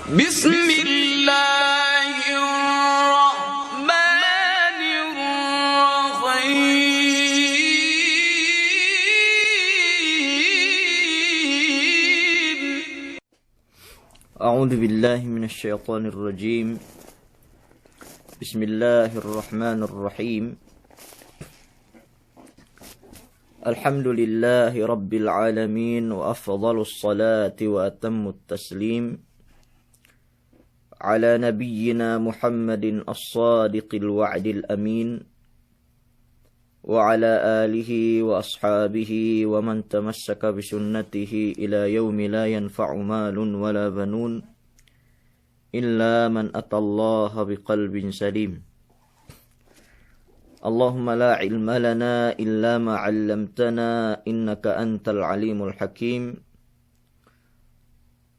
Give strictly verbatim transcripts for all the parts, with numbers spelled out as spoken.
بسم الله الرحمن الرحيم. أعوذ بالله من الشيطان الرجيم. بسم الله الرحمن الرحيم. الحمد لله رب العالمين، وأفضل الصلاة وأتم التسليم على نبينا محمد الصادق الوعد الأمين، وعلى آله وأصحابه ومن تمسك بسنته إلى يوم لا ينفع مال ولا بنون إلا من أتى الله بقلب سليم. اللهم لا علم لنا إلا ما علمتنا إنك أنت العليم الحكيم.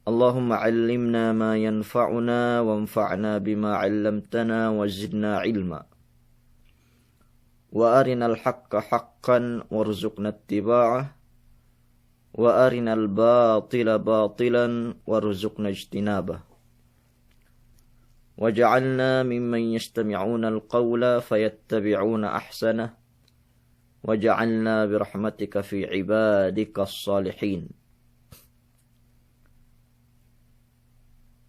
اللهم علمنا ما ينفعنا وانفعنا بما علمتنا وزدنا علما. وأرنا الحق حقا وارزقنا اتباعه، وأرنا الباطل باطلا وارزقنا اجتنابه. واجعلنا ممن يستمعون القول فيتبعون أحسنه، واجعلنا برحمتك في عبادك الصالحين.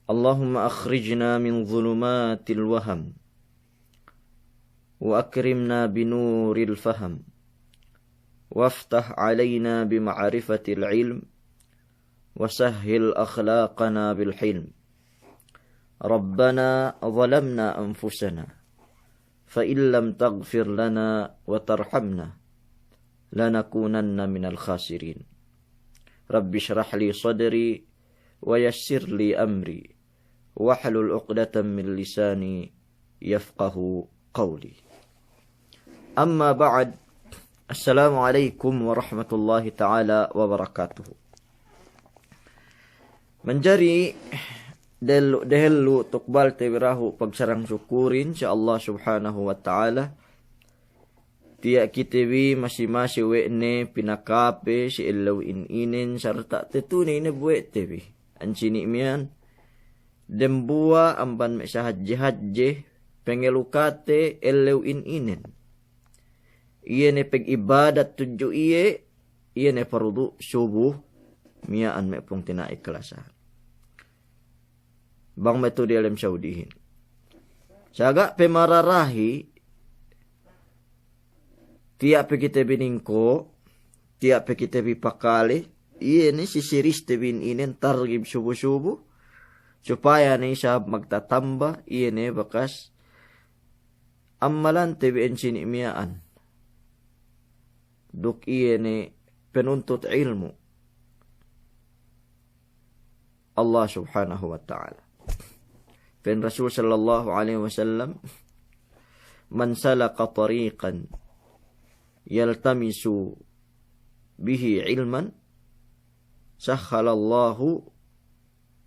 اللهم أخرجنا من ظلمات الوهم، وأكرمنا بنور الفهم، وافتح علينا بمعرفة العلم، وسهل أخلاقنا بالحلم. ربنا ظلمنا أنفسنا، فإن لم تغفر لنا وترحمنا لنكونن من الخاسرين. رب اشرح لي صدري ويسر لي أمري واحلل عقدة من لساني يفقهوا قولي. أما بعد، السلام عليكم ورحمة الله تعالى وبركاته. Manjari dehellu, dehellu tukbalte bi dahu' pagsarang-sukurin si Allah Subhanahu wa Ta'ala. Tiya' kite bi masi-masi we' ne pinakape si ellew in-inen sarta' tetune ine buwe'te bi. Ansini' miya'an, dembuwa' amban me' sahadje-hadje pengelukate ellew in-inen. Iye ne peg'ibadat tudju iye, iye ne pardu' subu miya'an me' pungtina'i kalasahan. Bang me' tu'u diyalem Saudihin. Saga' pe mararahi, tiya' pe kite bi ningko', tiya' pe kite bi pakale, iye ne sisiriste bi in-inen targib subu-subu, supaya ne isab magtatamba, iye ne bakas ammalante bi ansini' miya'an. Duk iye ne penuntut ilmu' Allah Subhanahu wa Ta'ala. Pa'in Rasul sallallahu alaihi wasallam, من سلك طريقا يلتمس به علما سهل الله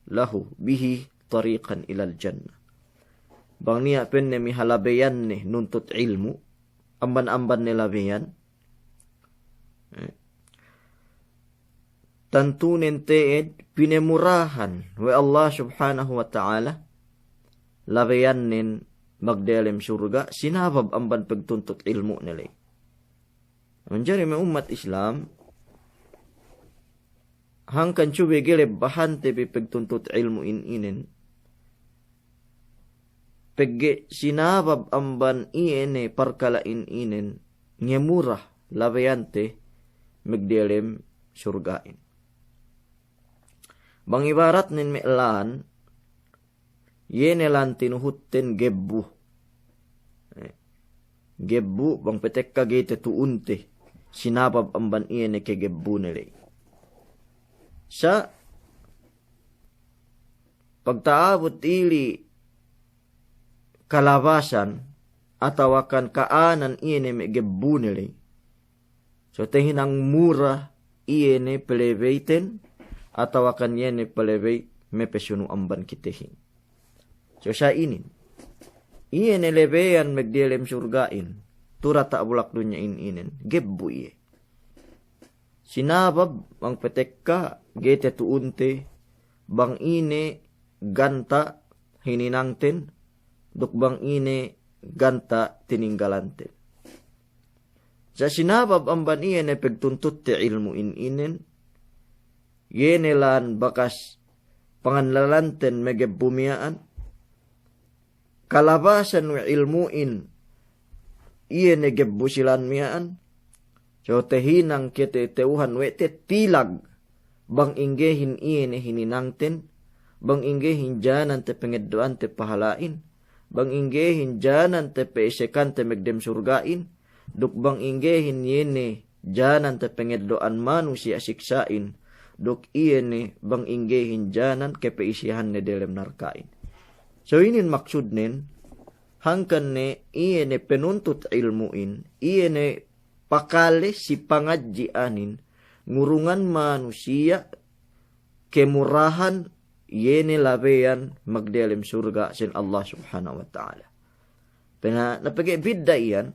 له به طريقا إلى الجنة. Bang niya' pa'inne miha labeyanne nuntut ilmu', amban-ambanne labeyan, eh, tantunen te'ed pinemurahan we' Allah Subhanahu wa Ta'ala labeyannen magdelem surga' sinabab amban pagtuntut ilmu'ne ley. Manjari me' ummat Islam, hangkan subey geleb bahante bi pegtuntut ilmu' in-inen. Pegge' sinabab amban iye ne parkala' in-inen, ngemura labeyante megdelem surga'in. Bang ibaratnen me' lan, iye ne lan tinuhutten gebbu. Eh, gebbu bang petekka ga'i tetu'unte, sinabab amban iye ne kegebbune ley. Sa' pagta'abut ili' kalabasan atawakan ka'anan iye ne me' gebbune ley. So tehinang mura iye ne pelebeyten, atawakan iye ne pelebey mepesunu amban kitehin. So sa' inin, iye ne lebeyan megdelem surga'in, tu diyata' bulak dunya in-inen, gebbu iye. Sinabab bang petekka ga'i tetu'unte, bang ine ganta' hininangten, duk bang ine ganta' tininggalanten. Sa' sinabab amban iye ne pegtuntutte ilmu'in inin, iye ne lān bakas panganlalanten megebbu miya'an, kalabasan we' ilmu'in iye ne gebbu si lān miya'an, so tehinang kite te'uhan we' te tilag, bang inggehin iye ne hininangten, bang inggehin jānan te pengeddo'ante pahala'in, bang inggehin jānan te pe'esekante megdem surga'in, duk bang inggehin iye ne jānan te pengeddo'an manusiya' siksa'in, duk iye ne bang inggehin jānan kepe'isehanne delem narka'in. So inin maksudnen, hangkan ne iye ne penuntut ilmu'in, iye ne pakale si pangadji'anin, ngurungan manusiya' kemurahan iye ne labeyan magdelem surga' sin Allah Subhanahu wa Ta'ala. Pena, na pegge' bidda' iyan,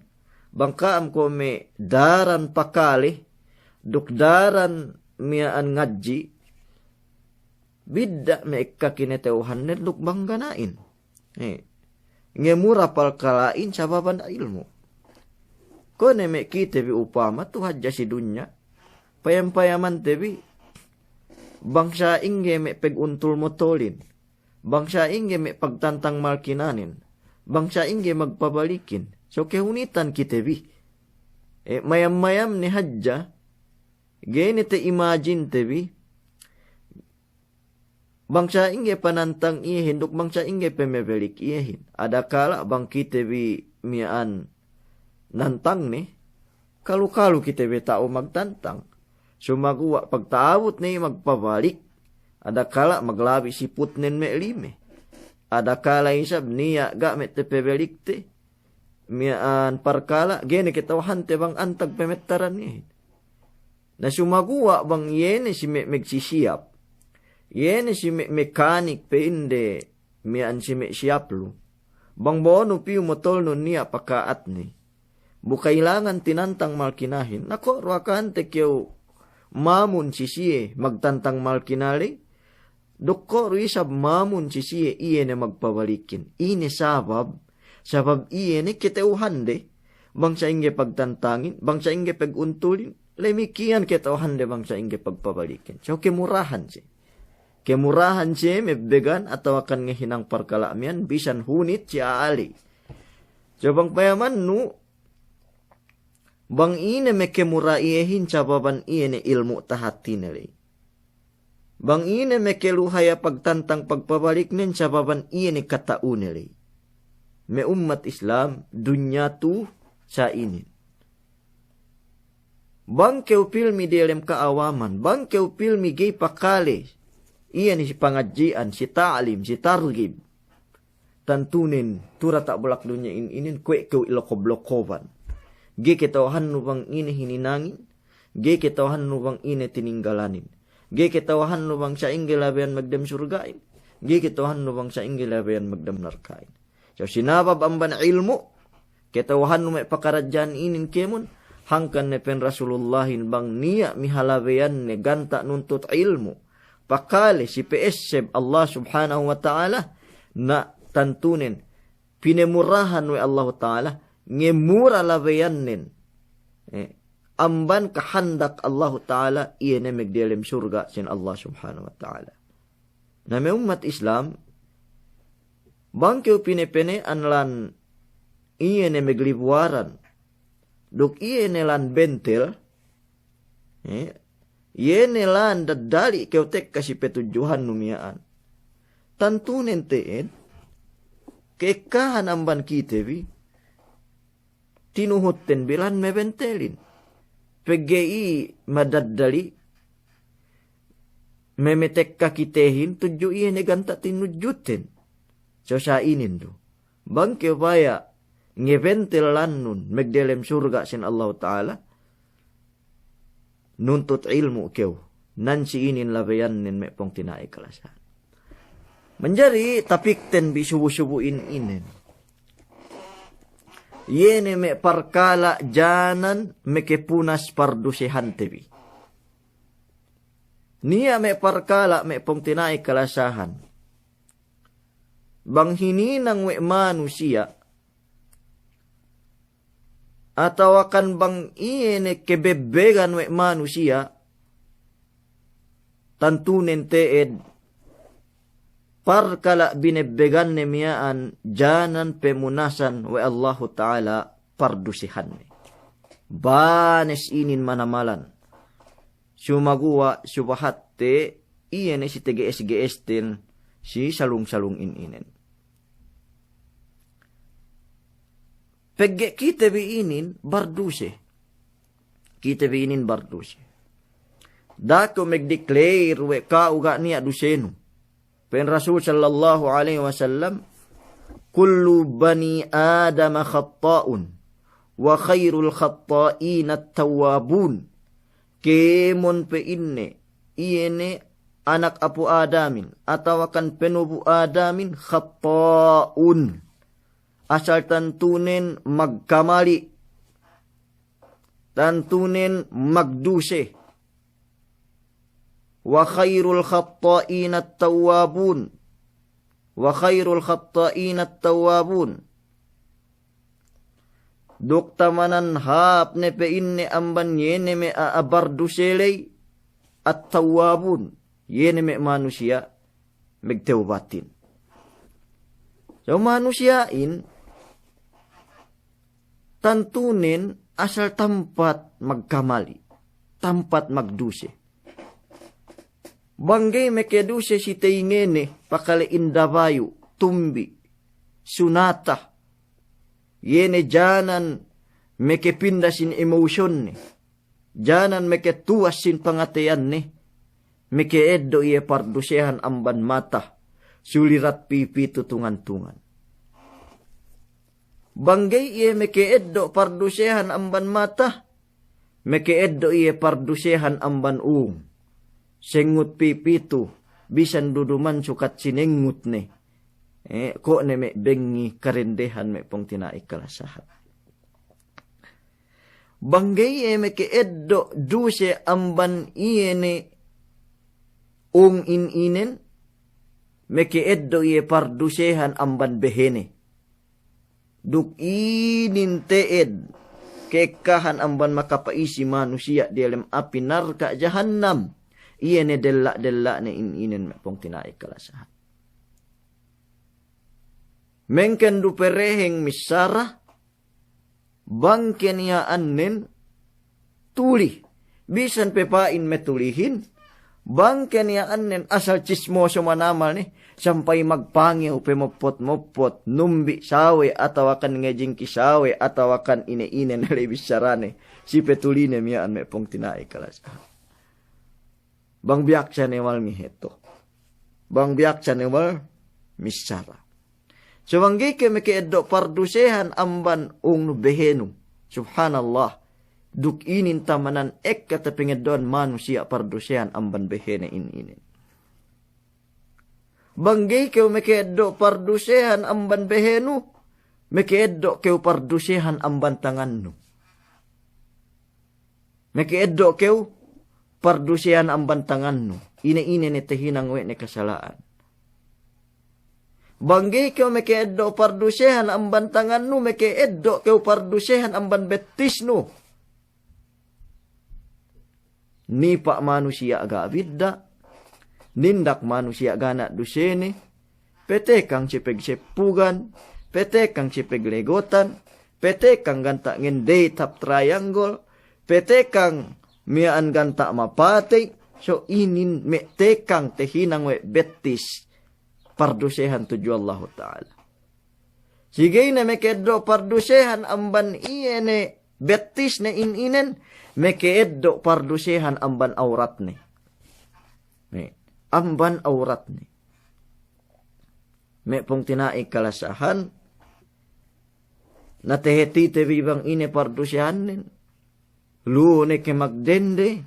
bang ka'am kuwe' me' daran pakale, duk daran miya'an ngadji', bidda' me' ekka kineta'uhannen duk bang gana'in. Eh, ngemura palkala'in sababan ilmu'. Kuwe' ne me' kite bi upama tu hadja si dunya, payam-payamante bi, bang sa'ingge me' peguntul motolin, bang sa'ingge me' pagtantang malkinanin, bang sa'ingge magpabalikin. So kehunitan kite bi. Eh, mayam-mayam ne hadja, ga'i ne te imagine te bi, bang sa'ingge panantang iyehin duk bang sa'ingge pemebelik iyehin. Adakala' bang kite bi miya'an nantang ne, kalu-kalu kite bi ta'u magtantang. Sumaguwa' pagta'abut ne magpabalik, adakala' maglabi siputnen me' lime. Adakala' isab niya' ga' me' te pebelikte, miya'an parkala', ga'i ne keta'uhante bang antag pemettaran iyehin. Na sumaguwa' bang iye ne si me' megsisiyap, iye ne si me' mekanik pa'inde miya'an si me' siyap lu, bang bo'onu piyu motolnun niya' paka'atne, bu ka'ilangan tinantang malkinahin, na ko' du akahante kew mamun si siye magtantang malkina ley, duk ko' du isab mamun si siye iye ne magpabalikin. Ine sabab? Sabab iye ne keta'uhande bang sa'ingge pagtantangin, bang sa'ingge peguntulin, lemikiyan keta'uhande bang sa'ingge pagpabalikin. So kemurahan siye. Kemurahan siye mebbegan atawakan ngehinang parkala' miya'an bisan hunit si a'a ley. So bang payamannu, bang ine mekemura iyehin sababan iye ne ilmu' tahatine ley. Bang ine mekeluhaya pagtantang pagpabaliknen sababan iye ne kata'une ley. Me' ummat Islam, dunya tu sa' inin. Bang kew pilmi diyalem ka'awaman, bang kew pilmi ga'i pakale, iye ne si pangadji'an, si ta'lim, si targib. Tantunen, tu diyata' bulak dunya'in inin, kuwe' kew ilokob-lokoban. Ga'i keta'uhannu bang ine hininangin, ga'i keta'uhannu bang ine tininggalanin. Ga'i keta'uhannu bang sa'ingge labeyan magdem surga'in, ga'i keta'uhannu bang sa'ingge labeyan magdem narka'in. So sinabab amban ilmu', keta'uhannu me' pakaradja'an inin kēmon, hangkan ne pa'in Rasulullahin bang niya' mihalabeyan ne ganta' nuntut ilmu', pakale si pe'esseb Allah Subhanahu wa Ta'ala, na tantunen pinemurahan we' Allahu Ta'ala, ngemura labeyannen, eh, amban kahandak Allahu Ta'ala, iye ne megdelem surga' sin Allah Subhanahu wa Ta'ala. Na me' ummat Islam, bang kew pene-pene'an lan iye ne meglibuwaran, duk iye ne lan bentel, eh, iye ne lan daddali' kew tekka si petudjuhannu miya'an. Tantunen te'ed, ke'ekkahan amban kite bi, tinuhutten bi lan mebentelin. Pegge' i madaddali', memetekka kitehin tudju iye ne ganta' tinudjuten. So sa' inin du. Bang kew baya' ngebentel lannun megdelem surga' sin Allahu Ta'ala, nuntut ilmu' kew. Nan si inin labeyannen me' pungtina'i kalasahan. Manjari tapikten bi subu-subuhin inin. Iye ne me' parkala' jānan mekepunas pardusehante bi. Niya' me' parkala' me' pungtina'i kalasahan. bang hininang we' manusiya', atawakan bang iye ne kebebbegan we' manusiya', tantunen te'ed parkala' binebbeganne miya'an janan pemunasan we' Allahu Ta'ala pardusehanne. Banes inin manamalan. Sumaguwa' subahatte iye ne si tege'es-ge'esten si salung-salung in inen. Pegge' kite bi inin barduse. Kite bi inin barduse. Da'a kew megdeclare we' ka'u ga' niya' dusenu. Pa'in Rasul sallallahu alaihi wasallam, "Kullu bani Adama khatta'un, wa khairul khatta'ina at-tawwabun." Kēmon pa'inne, iye ne anak apu' Adamin, atawakan penubu' Adamin, khatta'un. Asal tantunen magkamali', tantunen magduse. Wa khairul khatta'ina at-tawwabun. Wa khairul khatta'ina at-tawwabun. Duk tamanan hāp ne pa'inne amban iye ne me' a'a barduse ley, at-tawwabun, iye ne me' manusiya' megtewbatin. So manusiya'in tantunen asal tampat magkamali', tampat magduse. Bang ga'i mekeduse si teyingene, pakale indabayu', tumbi', sunata, iye ne janan mekepinda sin emosyonne, janan meketuwas sin pangateyanne, meke'eddo' iye pardusehan amban mata, sulirat pipitu tungan-tungan. Bang ga'i iye meke'eddo' pardusehan amban mata, meke'eddo' iye pardusehan amban ung. Sengut pipitu, bisan duduman sukat sinengut ne. Eh, ko' ne me' bengi karendehan me' pungtina'i kalasahan. Bang ga'i iye meke'eddo' duse amban iye ne ung in inen, meke'eddo' iye pardusehan amban behene. Duk inin te'ed ke'ekkahan amban makapa'isi manusiya' diyalem api narka' jahannam, iye ne della'-della'ne in inen me' pungtina'i kalasahan. Mengken du pereheng missara, bang keniya'annen tuli, bisan pe pa'in metulihin, bang keniya'annen asal chismoso manamal ne, sampay magpangew pe moppot-moppot, numbi' sawe, atawakan ngejingki sawe, atawakan ine-ine ne ley bissarane, si petuline miya'an me' pungtina'i kalasahan. Bang biyaksa ne wal miheto. Bang biyaksa ne wal missara. So bang ga'i kew meke'eddo' pardusehan amban ungnu behenu. Subhanallah. Duk inin tamanan ekka tapengeddo'an manusiya' pardusehan amban behene in inin. Bang ga'i kew meke'eddo' pardusehan amban behenu, meke'eddo' kew pardusehan amban tangannu. Meke'eddo' kew pardusehan amban tangannu. Ine-ine ne tahinang we' ne kasala'an. Bang ga'i kew meke'eddo' pardusehan amban tangannu, meke'eddo' kew pardusehan amban bettisnu. Nipa' manusiya' ga' bidda', nindak manusiya' ga' niya' dusene, petekang si pegseppugan, petekang si peglegotan, petekang ganta' ngendey hap triangle, petekang miya'an ganta' mapatey, so inin me' tekang tahinang we' bettis pardusehan tudju Allahu Ta'ala. Si ga'i ne meke'eddo' pardusehan amban iye ne bettisne in inen, meke'eddo' pardusehan amban awratne. Ne, amban awratne. Me' pungtina'i kalasahan, na tehetite bi bang ine pardusehannen. Lu'u ne ke magdende,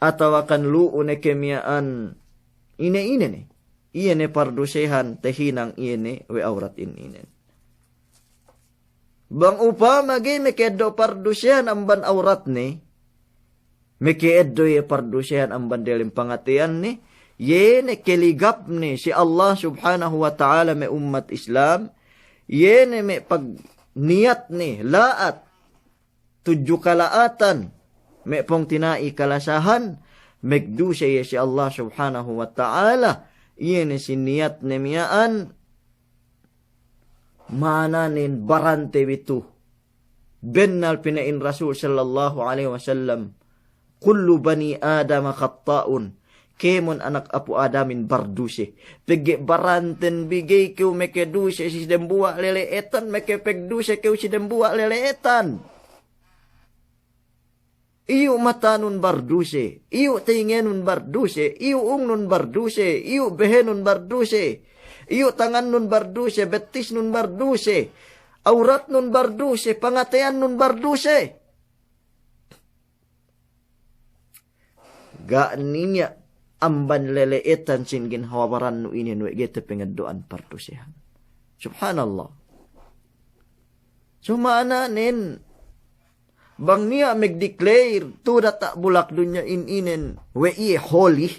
atawakan lu'u ne ke miya'an ine-ine ne. Iye ne pardusehan tahinang iye ne we' awrat in inen. Bang upama ga'i meke'eddo' pardusehan amban awratne, meke'eddo' iye pardusehan amban delem pangateyanne, iye ne keligapne si Allah Subhanahu wa Ta'ala me' ummat Islam, iye ne me' pagniyatne la'at tudju kala'atan, me' pungtina'i kalasahan, megduse iye si Allah Subhanahu wa Ta'ala, iye ne si niyatne miya'an, ma'ananen barante bi tu. Bennal pina'in Rasul sallallahu alaihi wasallam, "Kullu bani Adama khatta'un." Kēmon anak apu' Adamin barduse. Pegge' baranten bi ga'i kew mekeduse si dembuwa' lele'etan, mekepegduse kew si dembuwa' lele'etan. Iyu' matanun barduse, iyu' teyingenun barduse, iyu' ungnun barduse, iyu' behenun barduse, iyu' tangannun barduse, bettisnun barduse, awratnun barduse, pangateyannun barduse. Ga' niya' amban lele'etan sin ginhawa barannu inin we' ga'i te pengeddo'an pardusehan. Subhanallah. So ma'ananen, bang niya' megdeclare tu diyata' bulak dunya in inen we' iye holy,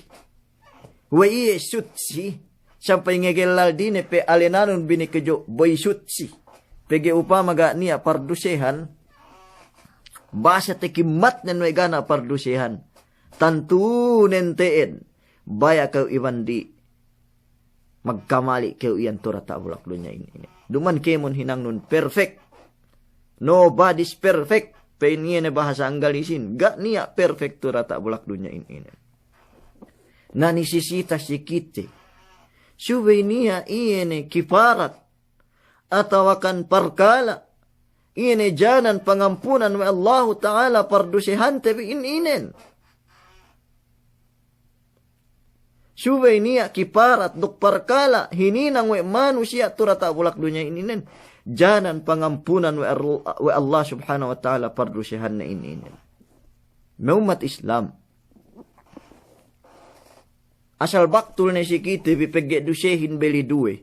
we' iye sutsi, sampay ngegellal dine pe alenanun bine kejo' boy sutsi. Pegge' upama ga' niya' pardusehan, basa tekimmatnen we' ga' niya' pardusehan, tantunen te'ed baya' kew iban di' magkamali' kew iyan tu diyata' bulak dunya in inen. Duma'in kēmon hinangnun perfect. Nobody's perfect. Pa'in iye ne bahasa Anggalisin. Ga' niya' perfect tu diyata' bulak dunya in inen. Na nisisita si kite, subey niya' iye ne kiparat atawakan parkala' iye ne janan pangampunan we' Allahu Ta'ala pardusehante bi in inen. Subey niya' kiparat duk parkala' hininang we' manusiya' tu diyata' bulak dunya in inen, janan pangampunan we' Ar-, we' Allah Subhanahu wa Ta'ala pardusehanne in inen. Me' ummat Islam, asal baktul ne si kite bi pegge' dusehin beli duwe.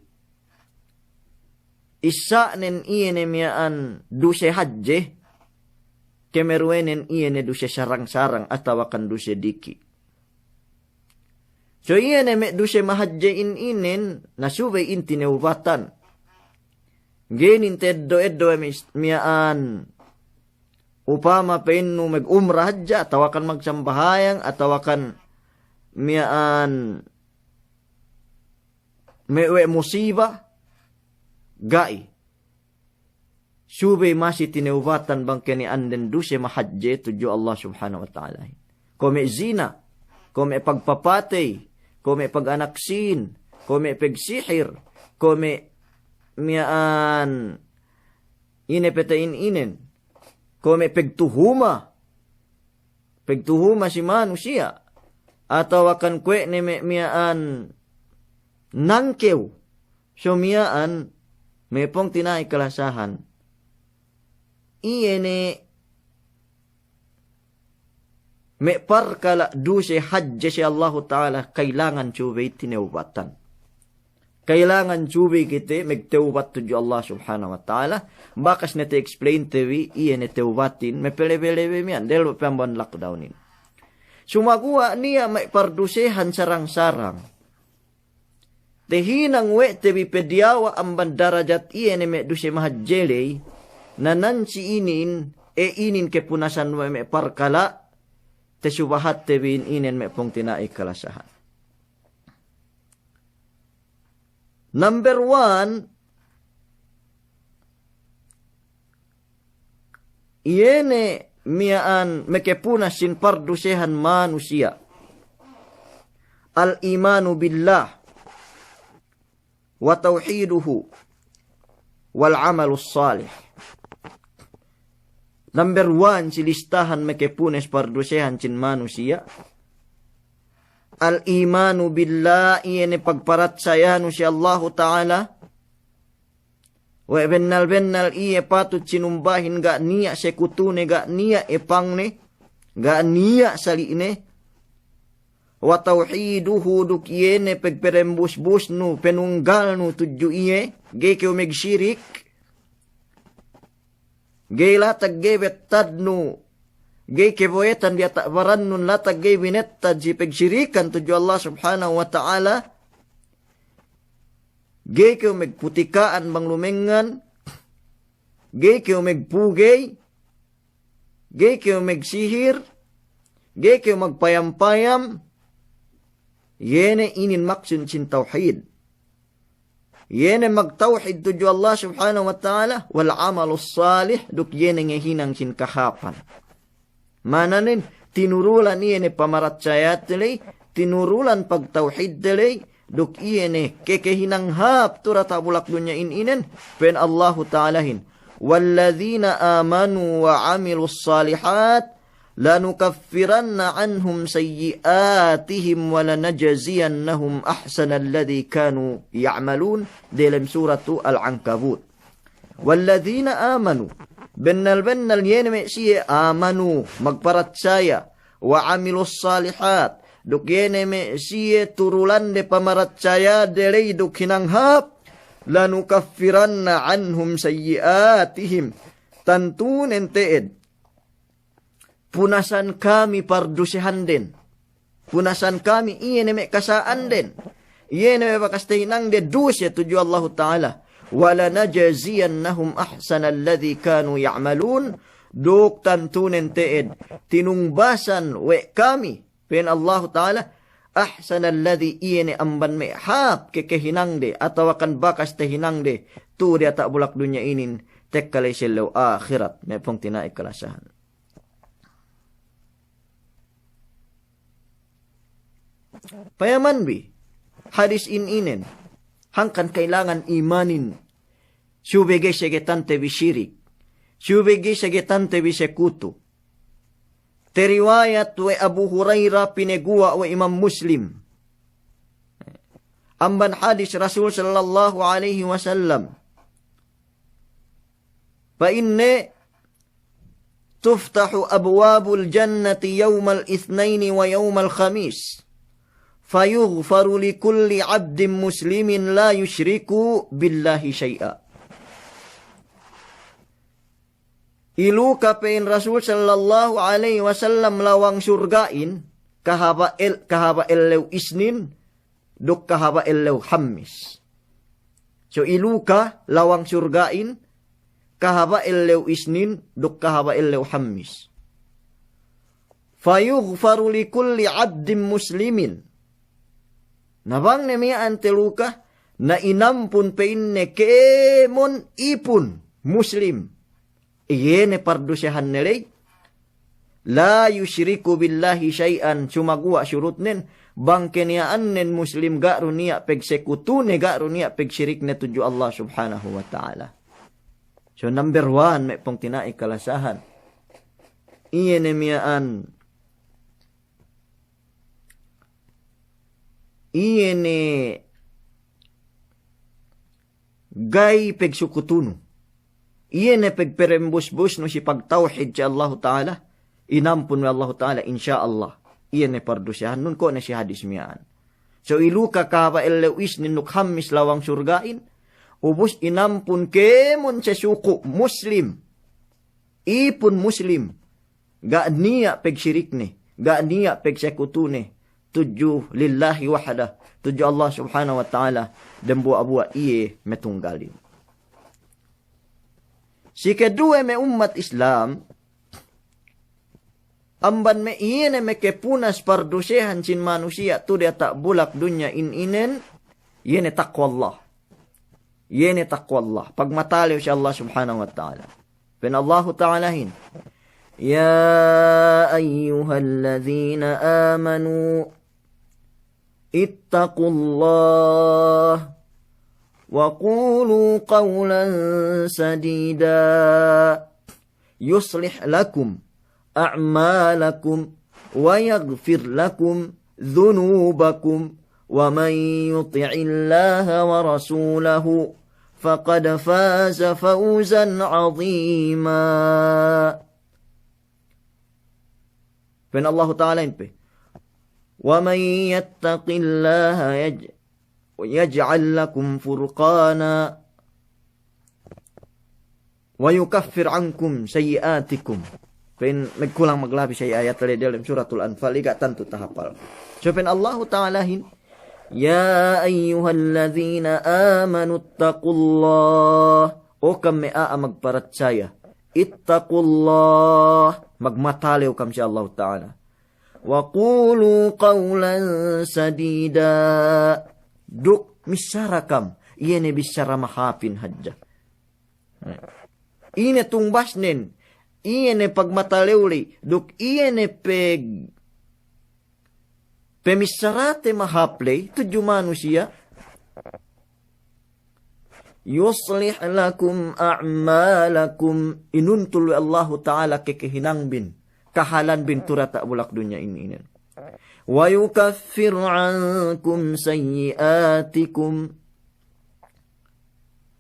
Issa'nen iye ne miya'an duse hadje, kemeruwenen iye ne duse sarang-sarang atawakan duse diki'. So iye ne me' duse mahadje in inen, na subey in tinewbatan. Ga'i inin teddo'-eddo' we' mis-, miya'an upama pa'innu magumra hadja, atawakan magsambahayang, atawakan miya'an me' we' musiba, ga'i. Subey masi tinewbatan bang keni'anden duse mahadje tudju Allah Subhanahu wa Ta'ala. Kuwe' me' zina, kuwe' me' pagpapatey, kuwe' me' paganak sīn, kuwe' me' pagsihir, kuwe' me' miya'an ine pe te in inen, kuwe' me' pagtuhuma, pagtuhuma si manusiya', atawakan kuwe' ne me' miya'an nangkew, so miya'an me' pungtina'i kalasahan. Iye ne me' parkala' duse hadje si Allahu Ta'ala kailangan subey tinewbatan. Kailangan subey kite magtewbat tudju Allah Subhanahu wa Ta'ala. Bakas ne te-explain te bi iye ne tewbatin, mapalebe-lebe miya'an, dellu pe amban lockdownin. Sumaguwa' niya' me' pardusehan sarang-sarang, tehinang we' te bi padiyawa' amban darajat iye ne me' duse mahadje ley, na nan si inin, e inin kepunasan we' me' parkala', tesubahat te bi in inen me' pungtina'i kalasahan. Number one, iye ne miya'an mekepunas sin pardusehan manusiya'. Al-imanu billah wa tawhiduhu wal amalus salih. Number one si listahan mekepunas pardusehan sin manusiya', al-imanu billah, iye ne pagparatsayanu si Allahu Ta'ala, we' bennal-bennal iye patut sinumbahin, ga' niya' sekutune, ga' niya' epangne, ga' niya' sali'ne. Wa tawhiduhu, duk iye ne pegperembusbusnu, penunggalnu tudju iye, ga'i kew megsirik. Ga'i latag ga'i bettadnu ga'i kew bohetan diyata' barannun latag ga'i binettad si pagsirikan tudju Allah Subhanahu wa Ta'ala, ga'i kew magputika'an bang lumengngan, ga'i kew magpugey, ga'i kew magsihir, ga'i kew magpayam-payam. Iye ne inin maksud sin tawhid. Iye ne magtawhid tudju Allah Subhanahu wa Ta'ala, wal amalus salih, duk iye ne ngahinang sin kahāpan. Ma'ananen, tinurulan iye ne pamaratsayate ley, tinurulan pagtawhidte ley, duk iye ne kekehinang hāp tu diyata' bulak dunya in inen, pa'in Allahu Ta'alahin, والذين آمنوا وعملوا الصالحات لنكفرن عنهم سيئاتهم ولنجزينهم أحسن الذي كانوا يعملون, delem suratu Al-Ankabut. والذين آمنوا, bennal-bennal iye ne me' siye amanu, magparatsaya, وعملوا الصالحات, duk iye ne me' siye turulande pamaratsayade ley duk hinang hāp, لنكفرن عنهم سيئاتهم, tantunen te'ed punasan kami pardusehanden. Punasan kami iye ne me' kasa'anden, iye ne me' bakas tahinangde duse tudju Allahu Ta'ala. ولنجزينهم أحسن الذي كانوا يعملون, duk tantunen te'ed tinungbasan we' kami, pa'in Allahu Ta'ala, أحسن الذي, iye ne amban me' hāp kekehinangde atawakan bakas tahinangde tu diyata' bulak dunya inin tekka ley si ellew ahirat, me' pungtina'i kalasahan. Payaman bi hadis in inen, hangkan kailangan imanin, subey ga'i segetante bi sirik, subey ga'i segetante bi sekutu. Teriwayat we' Abu Hurairah, pineguwa' we' Imam Muslim, amban hadis Rasul sallallahu alaihi wasallam, pa'inne, تفتح أبواب الجنة يوم الاثنين ويوم الخميس فيغفر لكل عبد مسلم لا يشرك بالله شيئا. Iluka, pa'in Rasul sallallahu alaihi wasallam, lawang surga'in kahaba' el-, kahaba' ellew Isnin duk kahaba' ellew Hammis. So iluka lawang surga'in kahaba' ellew Isnin duk kahaba' ellew Hammis. فيغفر لكل عبد مسلم. Na bang ne miya'an teluka, na inampun, pa'inne, kēmon ipun muslim iye ne pardusehanne ley, لا يشرك بالله شيئا, sumaguwa' surutnen, bang keniya'annen muslim, ga' du niya' pegsekutune, ga' du niya' pegsirikne tudju Allah Subhanahu wa Ta'ala. So number one, me' pungtina'i kalasahan, iye ne miya'an, iye ne ga'i pegsukutunu. Iye ne pegperembusbusnu si pagtawhid si Allahu Ta'ala, inampun we' Allahu Ta'ala, insya Allah. Iye ne pardusehannun, ko' ne si hadis miya'an. So iluka kahaba' ellew Isnin duk Hammis lawang surga'in, ubus inampun kēmon sesuku' muslim, ipun muslim, ga' niya' pegsirikne, ga' niya' pegsekutune tudju لله وحده, tudju Allah Subhanahu wa Ta'ala, dembuwa'-buwa' iye metunggalin. Si keduwe, me' ummat Islam, amban me' iye ne mekepunas pardusehan sin manusiya' tu diyata' bulak dunya in inen, iye ne taqwallah. Iye ne taqwallah, pagmatalew si Allah Subhanahu wa Ta'ala. Pa'in Allahu Ta'alahin, يا أيها الذين آمنوا اتقوا الله وقولوا قولا سديدا يصلح لكم أعمالكم ويغفر لكم ذنوبكم ومن يطع الله ورسوله فقد فاز فوزا عظيما. Pa'in Allahu Ta'alahin pe, ومن يتق الله يج-، يجعل لكم فرقانا ويكفر عنكم سيئاتكم Pa'in magkulang maglabi sa ayat ley diyalem Suratul Anfal, iga tantu tahapal. So pa'in Allahu Ta'alahin, "Ya ayyuhalladhina amanu ittaqullah." O kam me' a'a magparatsaya. Ittaqullah. Magmatalew kam si Allahu Ta'ala. "Wa qulu qawlan sadida." Duk missara kam, iye ne bissara mahāpin hadja. Ine tungbasnen, iye ne pagmatalew ley, duk iye ne pag-, pamissarate mahāp ley, tudju manusiya'. "Yuslih lakum a'malakum," inuntul we' Allahu Ta'ala kekehinangbin, kahalanbin tu diyata' bulak dunya inin. "Wa yukaffir ankum sayyi'atikum."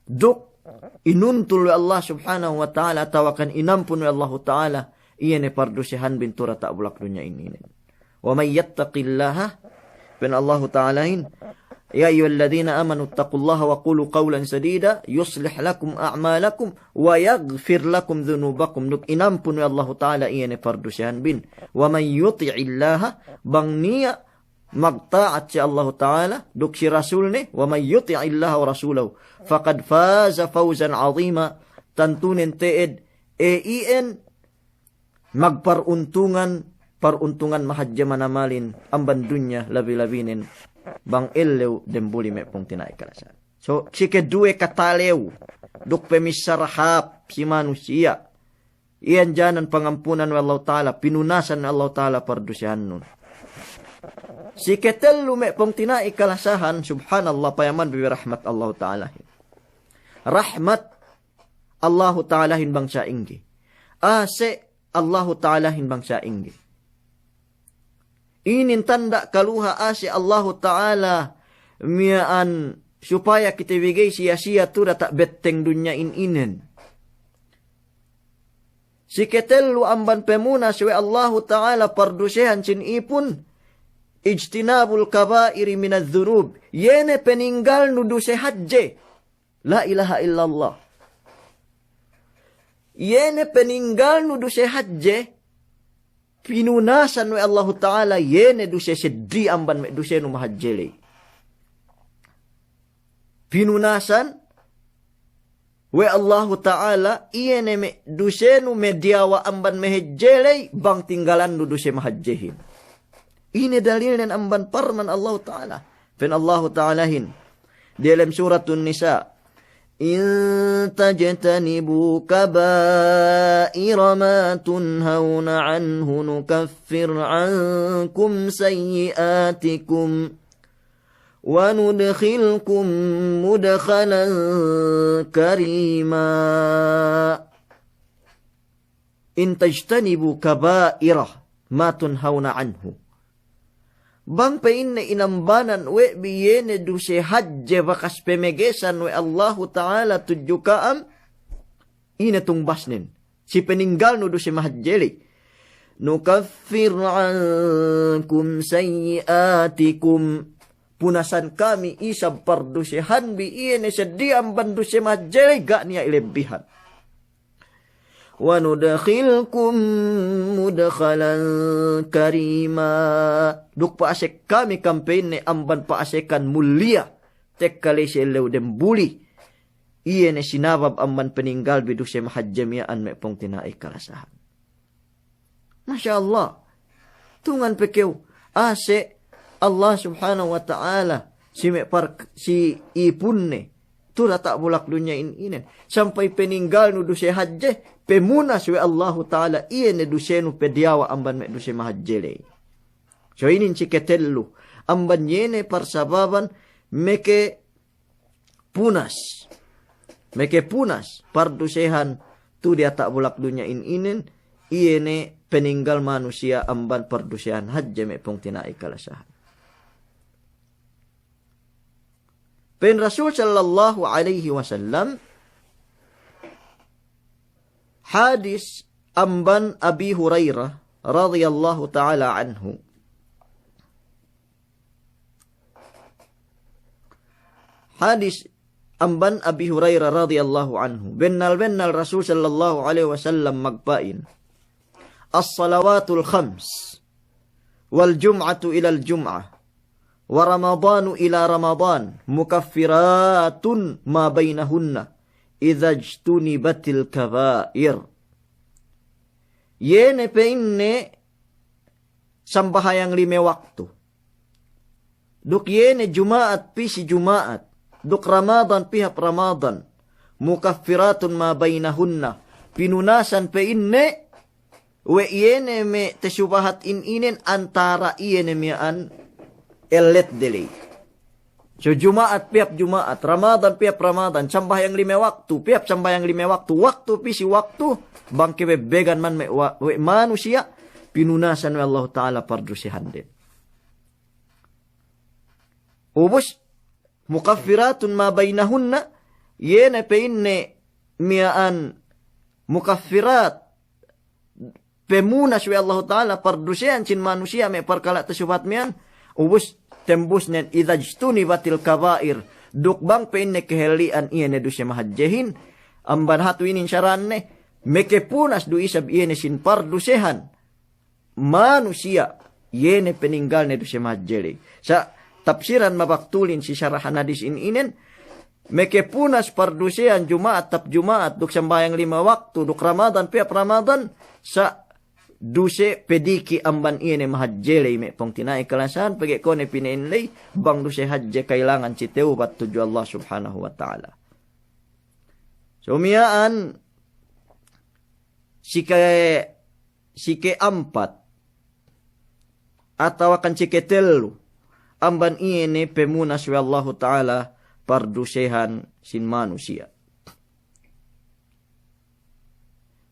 Duk inuntul we' Allah Subhanahu wa Ta'ala, atawakan inampun we' Allahu Ta'ala, iye ne pardusehanbin tu diyata' bulak dunya inin. "Wa man yattaqillaha," pa'in Allahu Ta'alahin, "Ya ayyuhalladhina amanu ittaqullaha wa qulu qawlan sadida, yuslih lakum a'malakum, wa yaghfir lakum dhunubakum." Duk inampun we' Allahu Ta'ala iye ne pardusehanbin. "Wa man yuti'illaha," bang niya' magta'at si Allahu Ta'ala duk si Rasulne, "Wa man yuti'illaha wa rasulahu, faqad faza fawzan azima," tantunen te'ed, e, iyan magparuntungan, paruntungan mahadje manamalin amban dunya labi-labinen bang ellew dembuli me' pungtina'i kalasahan. So, si keduwe katalew, duk pamissara hāp si manusiya'. Iyan janan pangampunan we' Allahu Ta'ala, pinunasan we' Allahu Ta'ala pardusehannun. Si ketellu me' pungtina'i kalasahan, subhanallah, payaman bi rahmat Allahu Ta'ala. Rahmat Allahu Ta'alahin bang sa'ingge. Ase' Allahu Ta'alahin bang sa'ingge. Inin tanda' kaluha ase' Allahu Ta'ala miya'an supaya kite bi ga'i siya-siya tu diyata' betteng dunya inin. Si ketellu amban pamunas we' Allahu Ta'ala pardusehan sin ipun, ijtinabul kaba'iri minadh dhunub. Iye ne paninggalnu duse hadje. La ilaha illallah. Iye ne paninggalnu duse hadje, pinunasan we' Allahu Ta'ala, iye ne duse seddi amban me' dusenu mahadje ley. Pinunasan we' Allahu Ta'ala, iye ne me' dusenu mediyawa' amban mahadje ley, bang tinggalannu duse mahadjehin. Ine dalilnen amban parman Allahu Ta'ala? Pa'in Allahu Ta'alahin diyalem Suratun Nisa, "In tajtanibu kaba'ira ma tunhawna anhu nukaffir ankum sayyi'atikum wa nudkhilkum mudkhalan karima." In tajtanibu kaba'ira ma tunhawna anhu. Bang pa'inne inambanan we' bi iye ne duse hadje bakas pamegesan we' Allahu Ta'ala tudju ka'am, ine tungbasnen si paninggalnu duse mahadje ley? Nukaffir ankum sayyi'atikum. Punasan kami isab pardusehanbi iye ne seddi amban duse mahadje ley, ga' niya' ilebbihan. Wa nudkhilkum mudkhalan karima. Duk pa'asek kami kam pa'inne amban pa'asekan muliya tekka ley si ellew dembuli. Iye ne sinabab amban paninggalbi duse mahadje miya'an me' pungtina'i kalasahan. Masya Allah. Tungan pe kew, ase' Allah Subhanahu wa Ta'ala si me' par-, si ipunne tu diyata' bulak dunya in inen. Sampay paninggalnu duse hadje, pamunas we' Allahu Ta'ala iye ne dusenu padiyawa' amban me' duse mahadje ley. So inin si ketellu amban iye ne parsababan meke punas. Meke punas pardusehan tu diyata' bulak dunya in inen, iye ne paninggal manusiya' amban pardusehan hadje me' pungtina'i kalasahan. Pa'in Rasul sallallahu alaihi wasallam, hadis amban Abi Hurairah radiyallahu ta'ala anhu. Hadis amban Abi Hurairah radiyallahu anhu. Bennal-bennal Rasul sallallahu alaihi wasallam magpa'in, الصلوات الخمس والجمعة إلى الجمعة ورمضان إلى رمضان مكفرات ما بينهن إذا اجتنبت الكبائر. Iye ne pa'inne sambahayang lime waktu. Duk iye ne Juma'at pī si Juma'at. Duk Ramadan pī hap Ramadan. مكفرات ما بينهن. Pinunasan pa'inne we' iye ne me' tasubahat in inen antara iye ne miya'an ellet deley. So Juma'at pī hap Juma'at, Ramadan pī hap Ramadan, sambahayang lime waktu, pī hap sambahayang lime waktu, waktu pī si waktu, bang kebebegan man me' wa-, we' manusiya', pinunasan we' Allahu Ta'ala pardusehanden. Ubus, مكفرات ما بينهن, iye ne pa'inne miya'an mukaffirat, pemunas we' Allahu Ta'ala pardusehan sin manusiya' me' parkala' tasubahat miya'an, ubus tembusnen إذا اجتنبت الكبائر, duk bang pa'inne kehelli'an iye ne duse mahadjehin, amban hatu inin saranne, mekepunas du isab iye ne sin pardusehan manusiya', iye ne peninggalne duse mahadje ley. Sa' tapsiran mabaktulin si sarahan hadis in inen, mekepunas pardusehan Juma'at hap Juma'at, duk sambahayang lime waktu, duk Ramadan pī hap Ramadan, sa' duse pediki' amban iye ne mahadje ley me' pungtina'i kalasahan, pegge' kuwe' ne pina'in ley, bang duse hadje kailangan si tewbat tudju Allah Subhanahu wa Ta'ala. So miya'an, si ke-, si ke'ampat, atawakan si ketellu, amban iye ne pemunas we' Allahu Ta'ala pardusehan sin manusiya'.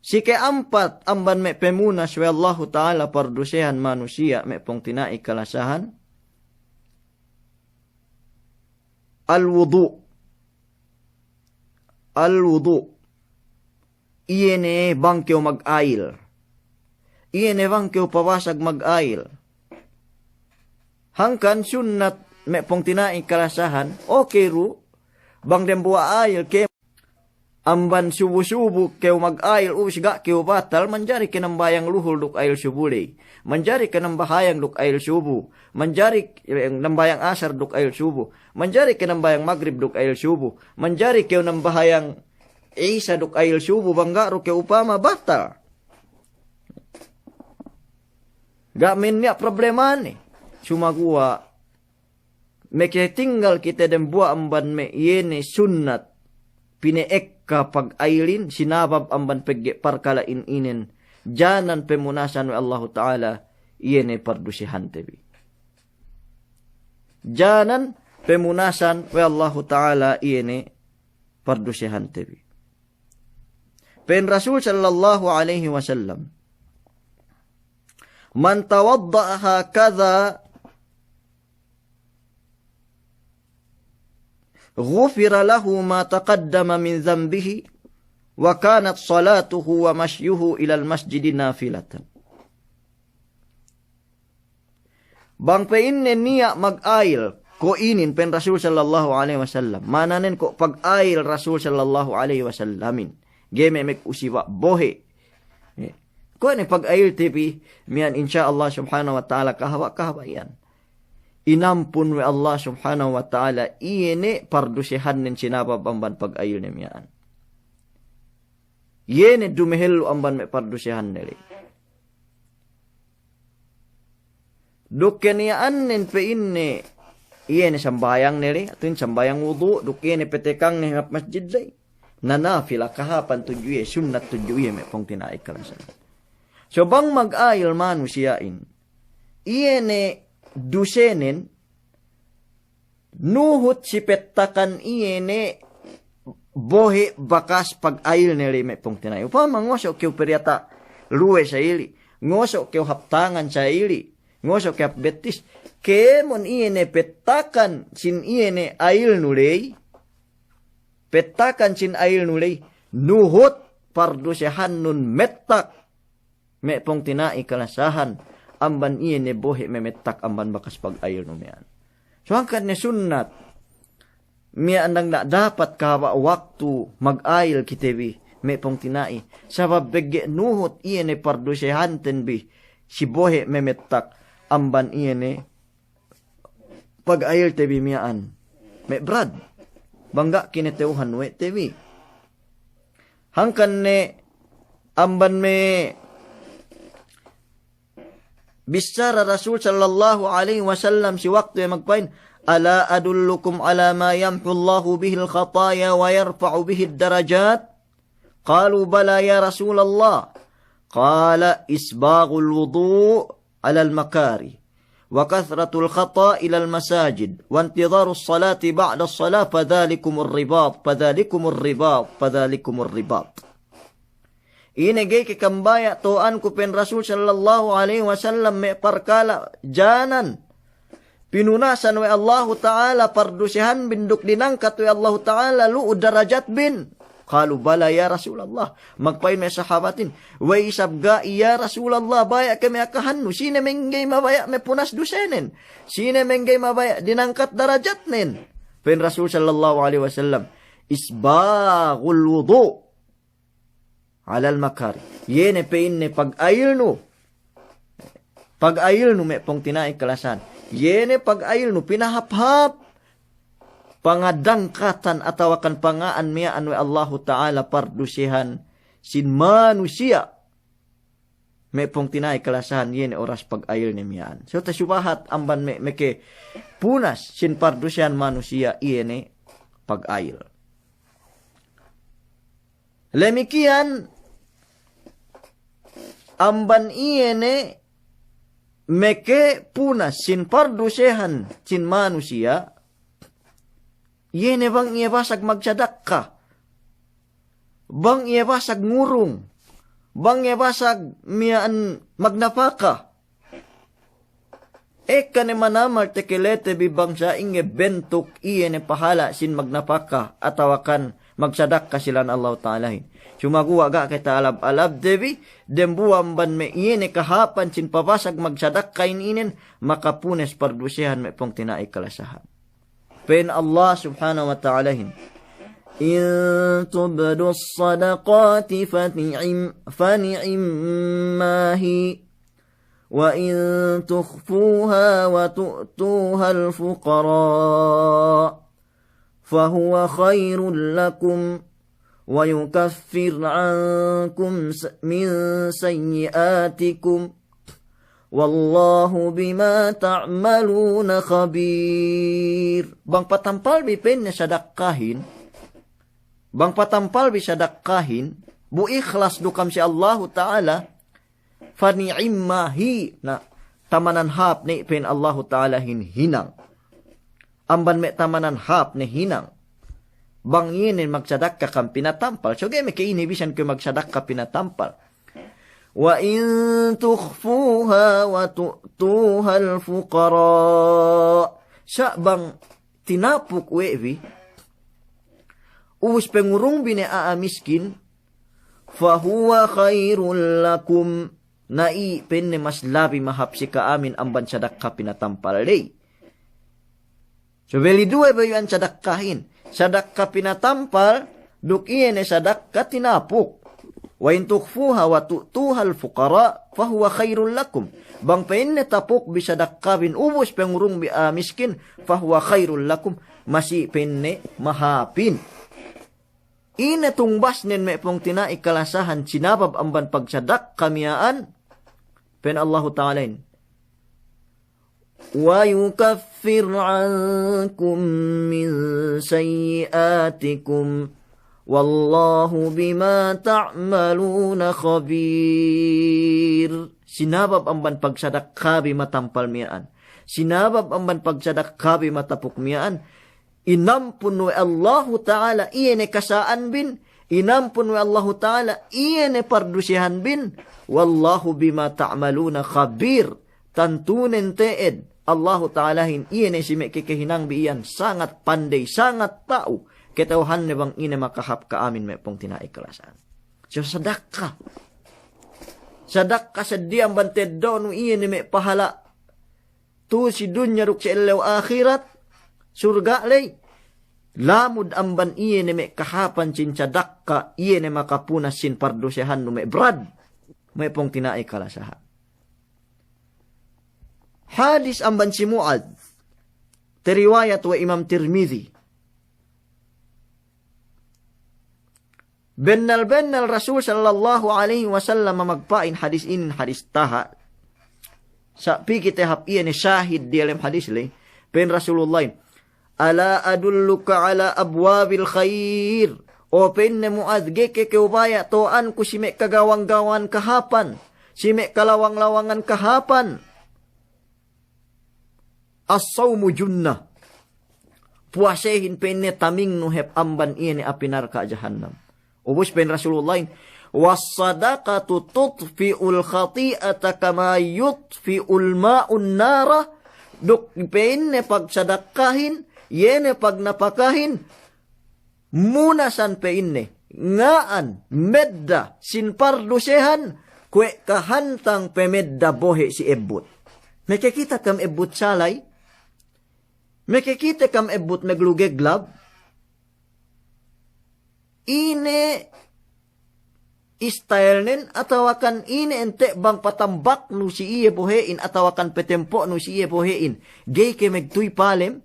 Si ke'ampat amban me' pemunas we' Allahu Ta'ala pardusehan manusiya' me' pungtina'i kalasahan, الوضوء. الوضوء. Iye ne bang kew magayil. Iye ne bang kew pabasag magayil. Hangkan sunnat me' pungtina'i kalasahan, okey du, bang dembuwa' ayil ke amban subu-subu kew magayil, ubus ga' kew batal, manjari kew nambahayang luhul duk ayil subu ley. Manjari kew nambahayang duk ayil subu. Manjari, eh, nambahayang asar duk ayil subu. Manjari kew nambahayang magrib duk ayil subu. Manjari kew nambahayang isa duk ayil subu, bang ga' du kew upama batal. Ga' men niya' problemane. Sumaguwa' meketinggal kite dembuwa' amban me' iye ne sunnat pine'ekka pagayilin, sinabab amban pegge' parkala' in inen, janan pemunasan we' Allahu Ta'ala iye ne pardusehante bi. Janan pemunasan we' Allahu Ta'ala iye ne pardusehante bi. Pa'in Rasul sallallahu alaihi wasallam, من توضأ هكذا غفر له ما تقدم من ذنبه وكانت صلاته ومشيه إلى المسجد نافلة. Bang pa'inne niya' magayil, ko' inin pa'in Rasul sallallahu alaihi wasallam. Ma'ananen ko' pagayil Rasul sallallahu alaihi wasallamin. Ga'i me' mag'usiba' bohe'. Eh, ko' ne pagayilte bi, miya'an insya Allah subhanahu wa ta'ala kahaba'-kahaba' iyan. Inampun we' Allah subhanahu wa ta'ala iye ne pardusehannen sinabab amban pagayilne miya'an. Iye ne dumehellu amban me' pardusehanne ley. Duk keniya'annen pa'inne, iye ne sambahayangne ley, atu in sambahayang wudu', duk iye ne petekangne hap masjid ley. Na nafila kahāpan tudju iye, sunnat tudju iye me' pungtina'i kalasahan. So bang magayil manusiya'in, iye ne dusenen, nuhut si pettakan iye ne bohe' bakas pagayilne ley me' pungtina'i. Upama ngoso' kew pe diyata' luwe sa'ili', ngoso' kew hap tangan sa'ili', ngoso' kew hap bettis, kēmon iye ne pettakan sin iye ne ayilnu ley, pettakan sin ayilnu ley, nuhut pardusehannun mettak. Me' pungtina'i kalasahan, amban iye ne bohe' memettak amban bakas pagayilnu miya'an. So hangkan ne sunnat, miya'an dang dapat kahaba' waktu magayil kite bi, me' pungtina'i. Sabab pegge' nuhut iye ne pardusehanten bi si bohe' memettak amban iye ne pag'ayilte bi miya'an. Me' brad, bang ga' kineta'uhan we' te bi. Hangkan ne amban me' bissara Rasul sallallahu alaihi wasallam si waktu iye magpa'in, "Ala adullukum ala ma yamhullahu bihil khataya wa yarfa'u bihid darajat?" Qalu, "Bala ya Rasulallah." Qala, "Isbaghul wudu' alal makari, wa kathratul khata' ilal masajid, wa intidharus salati ba'das salah, fadhalikumur ribat, fadhalikumur ribat, fadhalikumur ribat." Ine ga'i ke kambaya' to'anku, pa'in Rasul sallallahu alaihi wasallam, me' parkala' janan pinunasan we' Allahu Ta'ala pardusehanbin duk dinangkat we' Allahu Ta'ala lu'u darajatbin. Qalu, "Bala ya Rasulallah." Magpa'in me' sahabatin, "We' isab ga'i ya Rasulallah, baya' kami akahannu. Sine mengga'i mabaya' me' punas dusenen? Sine mengga'i mabaya' dinangkat darajatnen?" Pa'in Rasul sallallahu alaihi wasallam, "Isbaghul wudu' alal makari." Iye ne pa'inne pag'ayilnu. Pag'ayilnu me' pungtina'i kalasahan. Iye ne pag'ayilnu pinahāp-hāp pangadangkatan atawakan panga'an miya'an we' Allahu Ta'ala pardusehan sin manusiya'. Me' pungtina'i kalasahan, iye ne oras pag'ayilne miya'an. So tasubahat amban me', meke punas sin pardusehan manusiya' iye ne pag'ayil. Lemikiyan amban iye ne meke punas sin pardusehan sin manusiya', iye ne bang iye basag magsadakka, bang iye basag ngurung, bang iye basag miya'an magnapaka. Ekka ne manamal tekelete bi bang sa'ingge bentuk iye ne pahala' sin magnapaka atawakan magsadakka si lān Allahu Ta'alahin. Sumaguwa' ga' kata'alab-alabte bi, dembuwa' amban me' iye ne kahāpan sin pabasag magsadakka in inen, makapunes pardusehan me' pungtina'i kalasahan. Pa'in Allah Subhanahu wa Ta'alahin, "In tubdus sadaqati fani'im-, fani'imma hi, wa in tukhfuha wa tu'tuhal fuqara, fahuwa khairul lakum, wa yukaffir ankum s-, min sayyi'atikum, wallahu bima ta'maluna khabir." Bang patampal bi pa'inne sadakkahin, bang patampal bi sadakkahin, bu ikhlas du kam si Allahu Ta'ala, fani'imma hi, na tamanan hāp ne pa'in Allahu Ta'alahin hinang. Amban me' tamanan hāp ne hinang. Bang iye ne magsadakka kam pinatampal. So ga'i meke ine bisan kew magsadakka pinatampal. Wa in tukhfuha wa tu'tuhal fuqara. Sa' bang tinapuk we' bi, ubus pengurung bi ne a'a miskin, fahuwa khairul lakum. Na i' pa'inne mas labi mahāp si ka'amin amban sadakka pinatampal ley. So beli duwe bayu'an sadakkahin. Sadakka pinatampal, duk iye ne sadakka tinapuk. Wa in tukhfuha wa tu'tuhal fuqara, fahuwa khairul lakum. Bang pa'inne tapuk bi sadakkabin ubus pengurung bi a'a miskin, fahuwa khairul lakum. Masi pa'inne mahāpin. Ine tungbasnen me' pungtina'i kalasahan sinabab amban pagsadakka miya'an? Pa'in Allahu Ta'alahin, "Wa yukaffir ankum min sayyi'atikum, wallahu bima ta'maluna khabir." Sinabab amban pagsadakkabi matampal miya'an, sinabab amban pagsadakkabi matapuk miya'an, inampun we' Allahu Ta'ala iye ne kasa'anbin, inampun we' Allahu Ta'ala iye ne pardusehanbin, wallahu bima ta'maluna khabir. Tantunen te'ed Allahu Ta'alahin iye ne si me' kekehinangbi iyan sangat pandey, sangat ta'u, kata'uhanne bang ine makahāp ka'amin me' pungtina'i kalasahan. So sadakka. Sadakka seddili amban teddo'nu iye ne me' pahala' tu si dunya duk si ellew ahirat, surga' ley. Lamud amban iye ne me' kahāpan sin sadakka, iye ne makapunas sin pardusehannu me' brad. Me' pungtina'i kalasahan. Hadis amban si Mu'adh. Tariwayat we' Imam Tirmidhi. Bennal-bennal Rasul sallallahu alaihi wasallam magpa'in hadis inin hadis taha'. Sa' pī kite hap iye ne sahid diyalem hadis ley. Pa'in Rasulullahin, "Ala adulluka ala abwabil khair?" O pa'inne Mu'adh, ga'i ke kew baya' to'anku si me' kagawang-gawangan kahāpan, si me' kalawang-lawangan kahāpan. As-sawmu junnah. Puwasehin pa'inne tamingnu hep amban iye ne api narka' jahannam. Ubus pa'in Rasulullahin, "Was-sadaqatu tutfi'ul khati'ata kama yutfi'ul ma'un nara." Duk pa'inne pagsadakkahin, iye ne pagnapakahin, munasan pa'inne, nga'an, medda, sin pardusehan, kuwe' kahantang pe medda bohe' si ebbut. Mekekite kam ebbut salay? Mekekite kam ebbut meglugeglab? Ine style nen, atawakan ine ente' bang patambaknu si iye bohe'in, atawakan petempo'nu si iye bohe'in, ga'i ke megtuy palem,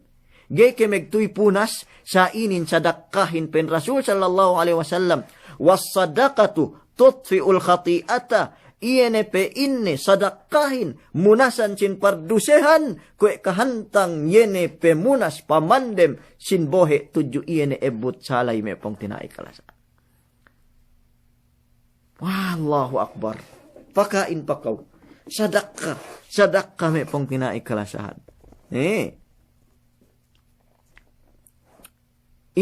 ga'i ke megtuy punas, sa' inin sadakkahin pa'in Rasul sallallahu alaihi wasallam, "Was-sadaqatu tutfi'ul khati'ata," iye ne pa'inne sadakkahin, munasan sin pardusehan, kuwe' kahantang iye ne pemunas pamandem sin bohe' tudju iye ne ebbut salay me' pungtina'i kalasahan. Allahu Akbar. Paka'in pakaw. Sadakka, sadakka me' pungtina'i kalasahan. Eh.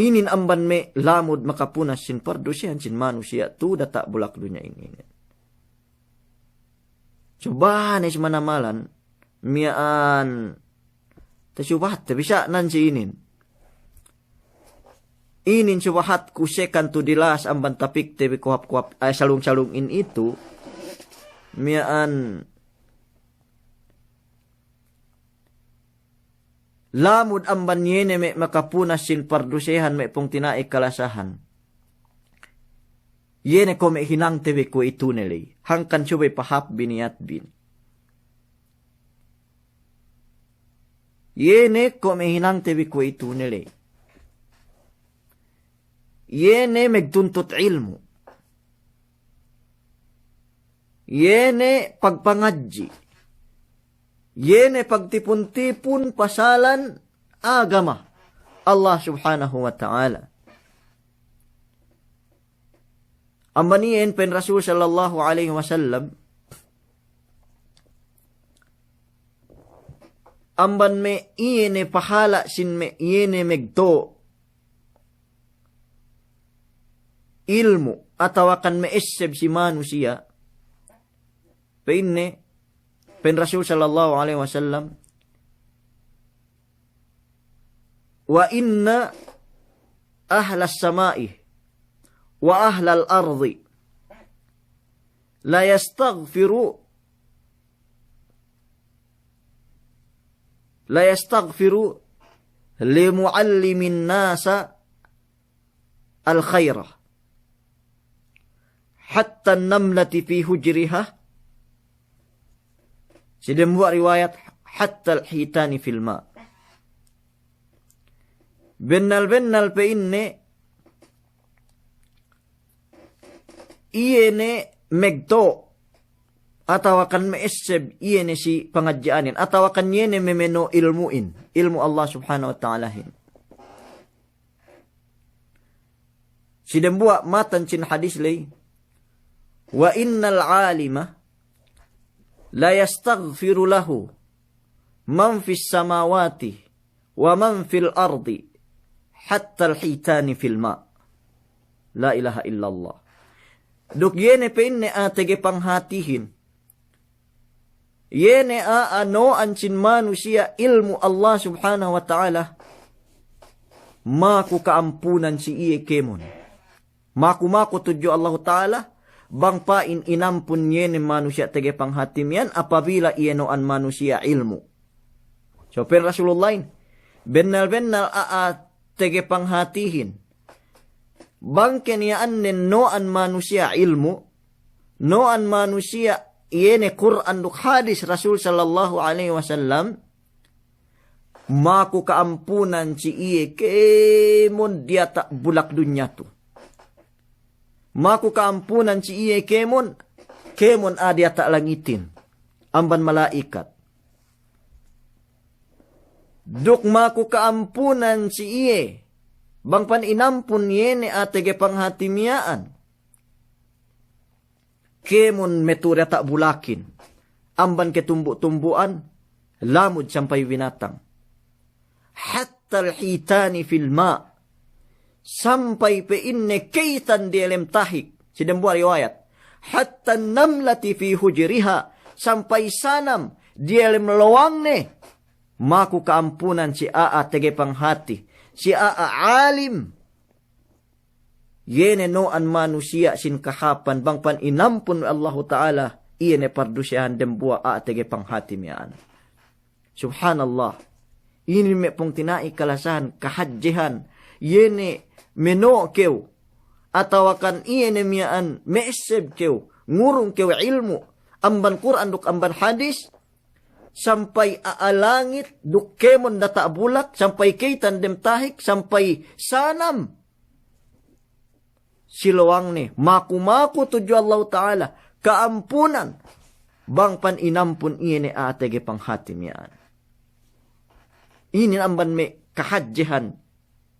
Inin amban me' lamud makapunas sin pardusehan sin manusiya' tu data' bulak dunya inin. Subane si manamalan, miya'an, tasubahatte bisa' nan si inin. Inin subahatku sekan tu dilas amban tapikte bi kohap-kohap, eh, salung-salung in itu. Miya'an lamud amban iye ne me' makapunas sin pardusehan me' pungtina'i kalasahan. Iye ne ko' me' hinangte bi kuwe'itu ne ley. Hangkan subey pahāp bi niyatbin. Iye ne ko' me' hinangte bi kuwe'itu ne ley. Iye ne megtuntut ilmu'. Iye ne pagpangadji'. Iye ne pagtipun-tipun pasalan agama Allah Subhanahu wa Ta'ala. Amban iyan pa'in Rasul sallallahu alaihi wasallam, amban me' iye ne pahala' sin me' iye ne megto' ilmu' atawakan me'esseb si manusiya', pa'inne, pa'in Rasul sallallahu alaihi wasallam, "Wa inna ahlas sama'i wa ahlal ardi la yastaghfiru, la yastaghfiru li mu'allimin nasa al-khaira hatta an-namlati fi hujriha." Si dembuwa' riwayat, "Hatta al-hitani fil ma'." Bennal-bennal pa'inne, iye ne megto' atawakan me'esseb iye ne si pangadji'anin, atawakan iye ne memeno' ilmu'in, ilmu' Allah Subhanahu wa Ta'alahin. Si dembuwa' matan sin hadis ley, "Wa innal alima la yastaghfiru lahu man fis samawati wa man fil ardi hatta al-hitani fil ma'." La ilaha illallah. Duk iye ne pa'inne a'a tege panghatihin, iye ne a'a no'an sin manusiya' ilmu' Allah Subhanahu wa Ta'ala, maku ka'ampunan si iye kēmon. Maku-maku tudju Allahu Ta'ala, bang pa'in inampun iye ne manusiya' tege panghati miya'an apabila iye no'an manusiya' ilmu'. So pa'in Rasulullahin, bennal-bennal a'a tege panghatihin. Bang ke niya' annen no'an manusiya' ilmu', no'an manusiya' iye ne Kur'an duk hadis Rasul sallallahu alaihi wasallam, maku ka'ampunan si iye kēmon diyata' bulak dunya tu. Maku ka'ampunan si iye kēmon, kēmon a'a diyata' langitin amban mala'ikat. Duk maku ka'ampunan si iye, bang pan inampun iye ne a'a tege panghati miya'an, kēmon metu' diyata' bulakin, amban ketumbu'-tumbu'an, lamud sampay binatang. Hattal hitani fil ma', sampay pa'inne keytan diyalem tahik, si dembuwa' riwayat. Hattan namlati fi hujriha, sampay sanam diyalem lowangne. Maku ka'ampunan si a'a tege panghati, si a'a alim. Iye ne no'an manusiya' sin kahāpan bang pan inampun we' Allahu Ta'ala, iye ne pardusehan dembuwa' a'a tege panghati miya'an. Subhanallah. Inin me' pungtina'i kalasahan kahadjehan. Iye ne meno' kew, atawakan iye ne miya'an me'esseb kew, ngurung kew ilmu' amban Kur'an duk amban hadis, sampay a'a langit duk kēmon diyata' bulak, sampay keytan dem tahik, sampay sanam si lowangne, maku-maku tudju Allahu Ta'ala ka'ampunan bang pan inampun iye ne a'a tege panghati miya'an. Inin amban me' kahadjehan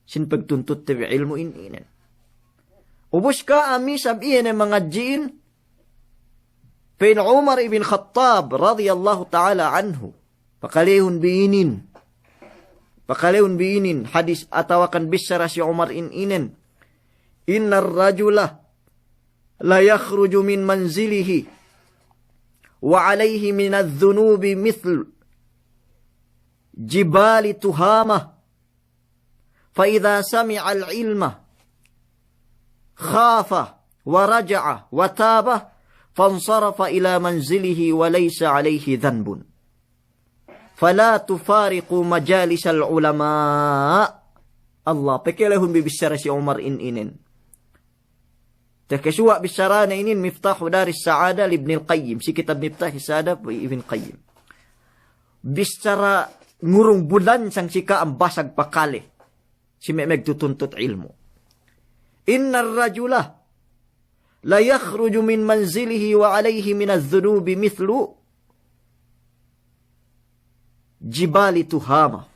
sin pagtuntutte bi ilmu' in inen. Ubus ka'am isab iye ne mangadji'in, pa'in Umar ibn Khattab radiyallahu ta'ala anhu, pakalehun bi inin. Pakalehun bi inin hadis atawakan bissara si Umar in inen. Innar rajula la yakhruju min manzilihi wa alayhi minadh dhunubi mithlu jibali Tuhama. فإذا سمع العلم خاف ورجع وتاب فانصرف إلى منزله وليس عليه ذنب فلا تفارقوا مجالس العلماء. Allah, pakalehun bi bissara si Umar in inen. Takesuwa' bissarane inin Miftahu Daris Sa'ada li Ibnil Qayyim, si kitab Miftahi Sa'ada Ibn Qayyim. Bissara ngurung bulansang si ka'am basag pakale si me' magtutuntut ilmu'. Innar rajula la yakhruju min manzilihi wa alayhi minadh dhunubi mithlu jibali Tuhama.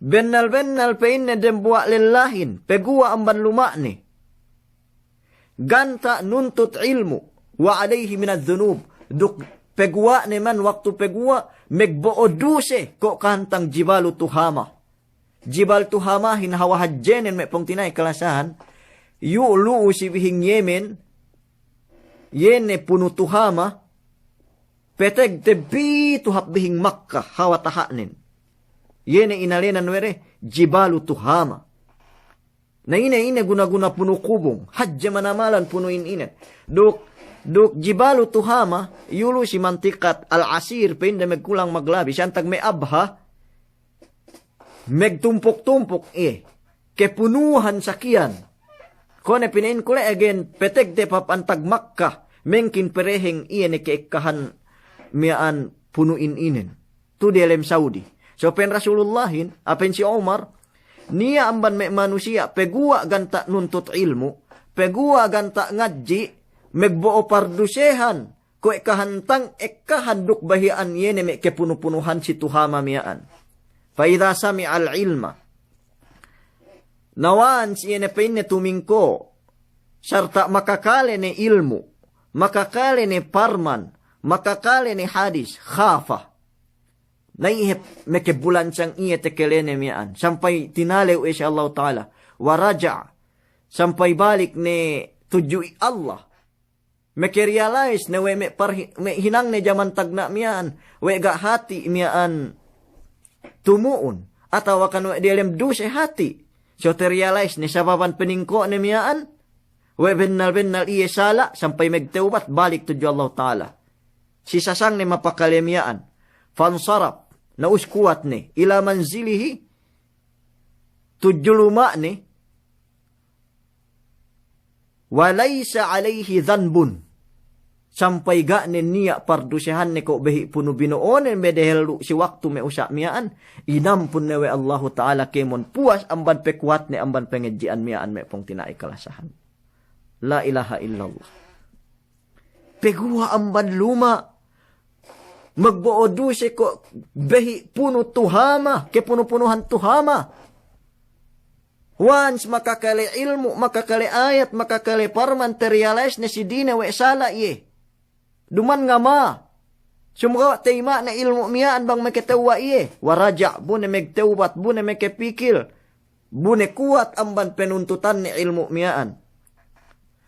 Bennal-bennal pa'inne dembuwa' lellahin, paguwa' amban luma'ne, ganta' nuntut ilmu', wa alayhi minadh dhunub, duk paguwa'ne man waktu paguwa' magbo'o duse ko' kahantang Jibalu Tuhama. Jibal Tuhamahin hawal hadjenen me' pungtina'i kalasahan, iyu' lu'u si bihing Yemen, iye ne punu Tuhama, petegte pitu hap bihing Makka hawal taha'nen. Iye ne inēnan we' de Jibalu Tuhama. Na ine-ine guna-guna punu kubung, hadje manamalan punu in inen. Duk, duk Jibalu Tuhama, iyu' lu'u si mantikat Al-Asir, pa'inde magkulang maglabi, si antag me' Abha, magtumpuk-tumpuk iye, kepunuhan sakiyan. Kuwe' ne pina'inku le' egen petegte hap antag Makka, mengkin pereheng iye ne ke'ekkahan miya'an punu in inen. Tu diyalem Saudi. So pa'in Rasulullahin, a pa'in si Umar, niya' amban me' manusiya' paguwa' ganta' nuntut ilmu', paguwa' ganta' ngadji', magbo'o pardusehan, kuwe' kahantang ekkahan duk bahi'an iye ne me' kepunu-punuhan si Tuhama miya'an. Fa idha sami'al ilma. Na wan si iye ne pa'inne tumingko', sarta' makakale ne ilmu', makakale ne parman, makakale ne hadis, khafa. Na iye hep mekebulansang iye tekelene miya'an, sampay tinalew we' si Allahu Ta'ala, wa raja'a, sampay balik ne tudju Allah. Meke-realize ne we' me' parhi-, me' hinangne jaman tagna' miya'an, we' ga' hati' miya'an tumu'un, atawakan we' diyalem duse hati'. So te-realize ne sababan peningko'ne miya'an, we' bennal-bennal iye sala' sampay magtewbat balik tudju Allahu Ta'ala. Si sasangne mapakale miya'an. Fansaraf, na uskuwat ne, ila manzilihi, tudju luma'ne, wa laysa alayhi dhanbun. Sampay ga' ne niya' pardusehanne ko' behi' punu bino'onen me' dehellu' si waktu me' usa' miya'an, inampun ne we' Allahu Ta'ala kēmon puwas amban pekuwatne amban pangadji'an miya'an me' pungtina'i kalasahan. La ilaha illallah. Peguwa' amban luma' magbo'o duse ko' behi' punu tuhama, kepunu-punuhan tuhama. Once makakale ilmu', makakale ayat, makakale parman, te-realize ne si dine we' sala' iye. Duman ngama. Sumagawa' teyma' ne ilmu' miya'an bang meketewwa' iye. Waraja', bu ne megtewbat, bu ne mekepikil. Bu ne kuwat amban penuntutanne ilmu' miya'an.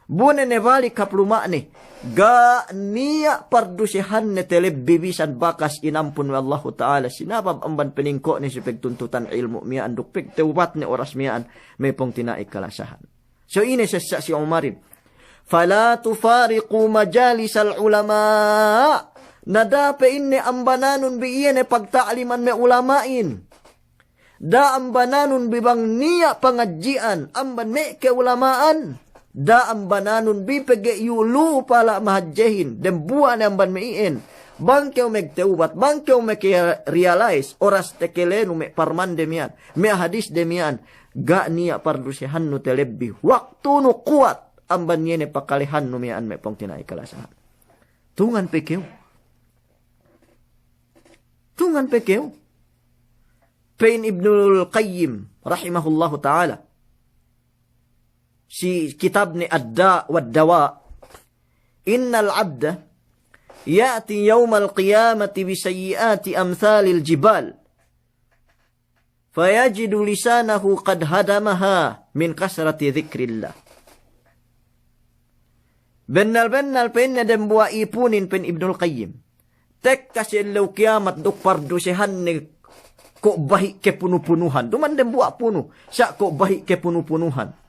Bu ne ne balik hap luma'ne. Ga' niya' pardusehanne telebbi bisan bakas inampun we' Allahu Ta'ala. Sinabab amban peningko'ne si pegtuntutan ilmu' miya'an duk pegtewbatne oras miya'an me' pungtina'i kalasahan. So ine sessa' si Umarin. Fala tufariqu majalisal ulama. Na da'a pe ine ambananun bi iye ne pagta'liman me' ulama'in. Da'a ambananun bi bang niya' pangadji'an amban me' keulama'an. Da'a ambananun bi pegge' iyu' lu'u pala' mahadjehin. Dembuwa' ne amban me' iyan. Bang kew megtewbat, bang kew meke-realize, oras tekelenu me' parmande miya'an, me' hadisde miya'an. Ga' niya' pardusehannu telebbi waktunu kuwat amban iye ne pakalehannu miya'an me' pungtina'i kalasahan. Tungan pe kew. Tungan pe kew. Pa'in Ibnul Qayyim rahimahullahu ta'ala si kitabne Ad-Da' wad-Dawa', innal abda ya'ti yawmal qiyamati bi sayyi'ati amthalil jibal. Fayajidu lisanahu qad hadamaha min kasrati dhikrillah. Bennal-bennal pa'inne dembuwa' ipunin, pa'in Ibnul Qayyim. Tekka si ellew kiyamat duk pardusehanne ko' bahi' kepunu-punuhan. Duman dembuwa' punu, sa' ko' bahi' kepunu-punuhan.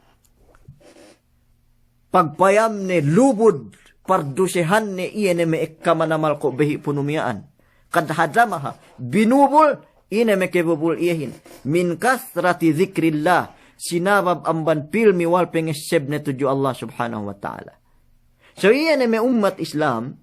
Pagpayamne lubud pardusehanne iye ne me' ekka manamal ko' behi' punu miya'an. Qad hadamaha, binubul, ine me' kebubul iyehin. Min kasrati dhikrillah, sinabab amban pilmi wal pengessebne tudju Allah Subhanahu wa Ta'ala. So iye ne me' ummat Islam,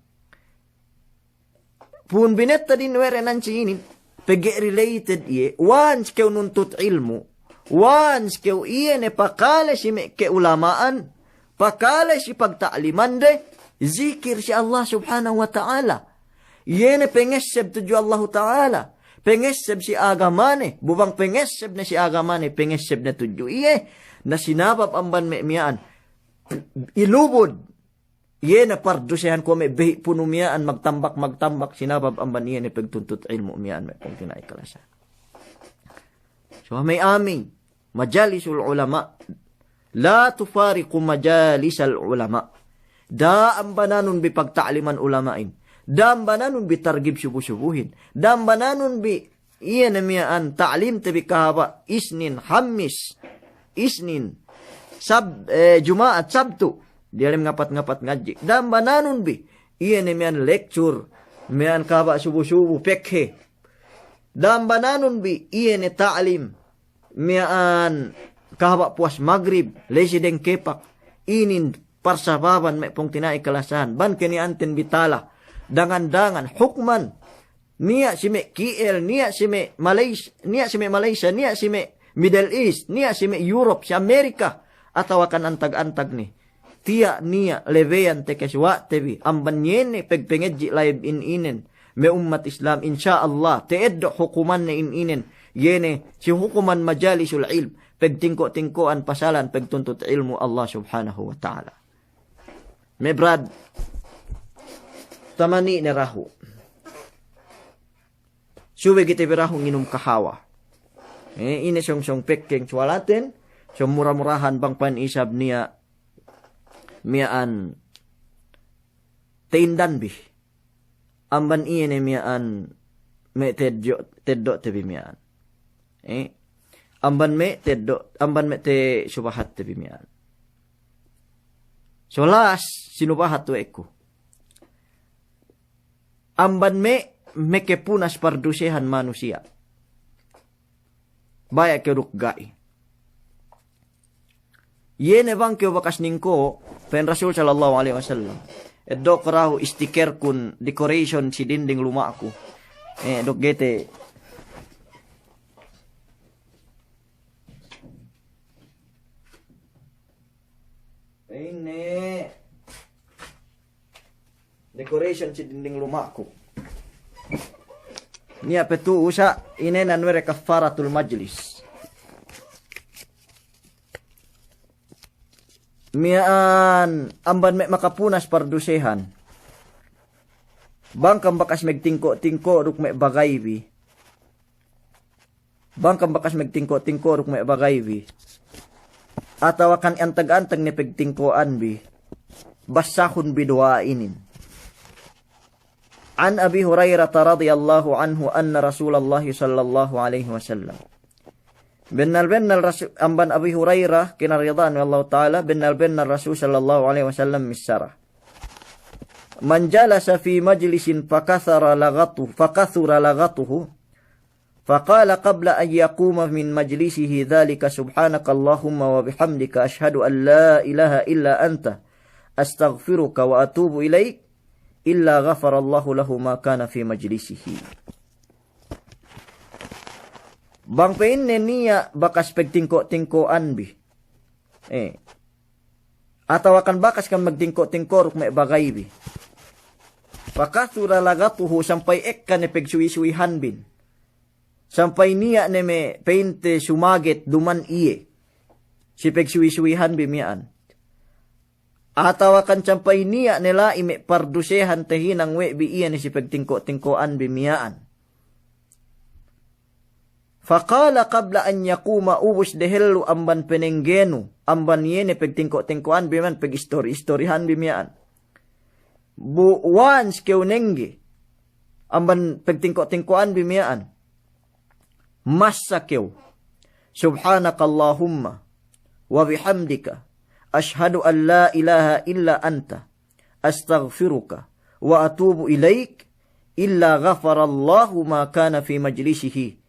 pu'un binettadin we' re nan si inin, pegge' related iye, once kew nuntut ilmu', once kew iye ne pakale si me' keulama'an, pakale si pagta'limande, zikir si Allah Subhanahu wa Ta'ala. Iye ne pengesseb tudju Allahu Ta'ala, pengesseb si agamane, bu bang pengesseb ne si agamane, pengesseb ne tudju iye, na sinabab amban me' miya'an, ilubud iye ne pardusehan kuwe' me' behi' punu miya'an magtambak-magtambak, sinabab amban iye ne pegtuntut ilmu' miya'an me' pungtina'i kalasahan. So, amey-amey, majalisul ulama, la tufariqu majalisal ulama. Da'a ambananun bi pagta'liman ulama'in. Da'a ambananun bi targib subu-subuhin. Da'a ambananun bi iye ne miya'an ta'limte bi kahaba' Isnin, Hammis, Isnin, Sab-, eh, Juma'at, Sabtu, diyalem ngapat-ngapat ngadji'. Da'a ambananun bi iye ne miya'an lecture, miya'an kahaba' subu-subu, pekhe. Da'a ambananun bi iye ne ta'lim miya'an kahaba' puwas magrib, ley si dengkepak. Inin parsababan me' pungtina'i kalasahan, bang ke niya' anten bi tala, dangan-dangan, hukman, niya' si me' K L, niya' si me' Malays-, niya' si me' Malaysia, niya' si me' Middle East, niya' si me' Europe, si Amerika, atawakan antag-antag ne. Tiya' niya' lebeyan tekes wa'te bi, amban iye ne pegpengadji' live in inen, me' ummat Islam, insya Allah, ta'eddo' hukumanne in inen, iye ne si hukuman majalisul ilm, pegtingko'-tingko'an pasalan pegtuntut ilmu' Allah Subhanahu wa Ta'ala. Me' brad, tamani' ne dahu'. Subey kite bi dahu' nginum kahawa. Eh, ine sōng-sōng pekkeng suwalaten, so mura-murahan bang pa'in isab niya' miya'an ta'indan bi. Amban iye ne miya'an me' teddo', teddo'te bi miya'an. Eh, amban me' teddo', amban me' te subahatte bi miya'an. So last, sinubahat we' ku. Amban me', me' kepunas pardusehan manusiya'. Baya' kew duk ga'i. Iye ne bang kew bakas ningko', pa'in Rasul sallallahu alaihi wasallam, eddo'ku dahu' istikerkun, decoration si dinding luma'ku. Eh, duk ga'i te. Ine. Decoration si dinding luma'ku. Niya' pe tu'u sa' inēnan we' de kaffaratul majlis. Miya'an amban me' makapunas pardusehan. Bang kam bakas magtingko'-tingko' duk me' bagaybi. Bang kam bakas magtingko'-tingko' duk me' bagaybi, atawa kan antag-antag ne pagtingko'anbi, basahunbi duwa'a inin. An Abi Hurairah radhiyallahu anhu anna Rasulullah sallallahu alaihi wasallam. Bennal-bennal Rasu-, amban Abi Hurairah, kinarida'an we' Allahu Ta'ala, bennal-bennal Rasul sallallahu alaihi wasallam missara. Man jalasa fi majlisin fakathura laghatu-, fakathura laghatuhu, فقال قبل أن يقوم من مجلسه ذلك: سبحانك اللهم وبحمدك، أشهد أن لا إله إلا أنت، أستغفرك وأتوب إليك، إلا غفر الله له ما كان في مجلسه. Bang pa'inne niya' bakas pagtingko'-tingko'anbi. Eh. Atawa kan bakas kam magtingko'-tingko' duk me' bagaybi. Fakathura laghatuhu, sampay ekka ne pagsuwi-suwihanbin. Sampay niya' ne me' pa'inte sumaget duman iye si pagsuwi-suwihanbi miya'an. Atawa kan sampay niya' ne la'i me' pardusehan tahinang we' bi iye ne si pagtingko'-tingko'anbi miya'an. Faqala qabla an yaquma, ubus dehellu amban panenggenu, amban iye ne pagtingko'-tingko'anbi miya'an, pagistori-istorihanbi miya'an. Bu once kew nengge amban pagtingko'-tingko'anbi miya'an, massa kew, Subhanakallahumma wa bihamdika, ashhadu an la ilaha illa anta, astaghfiruka wa atubu ilaik, illa ghafarallahu ma kana fi majlisihi.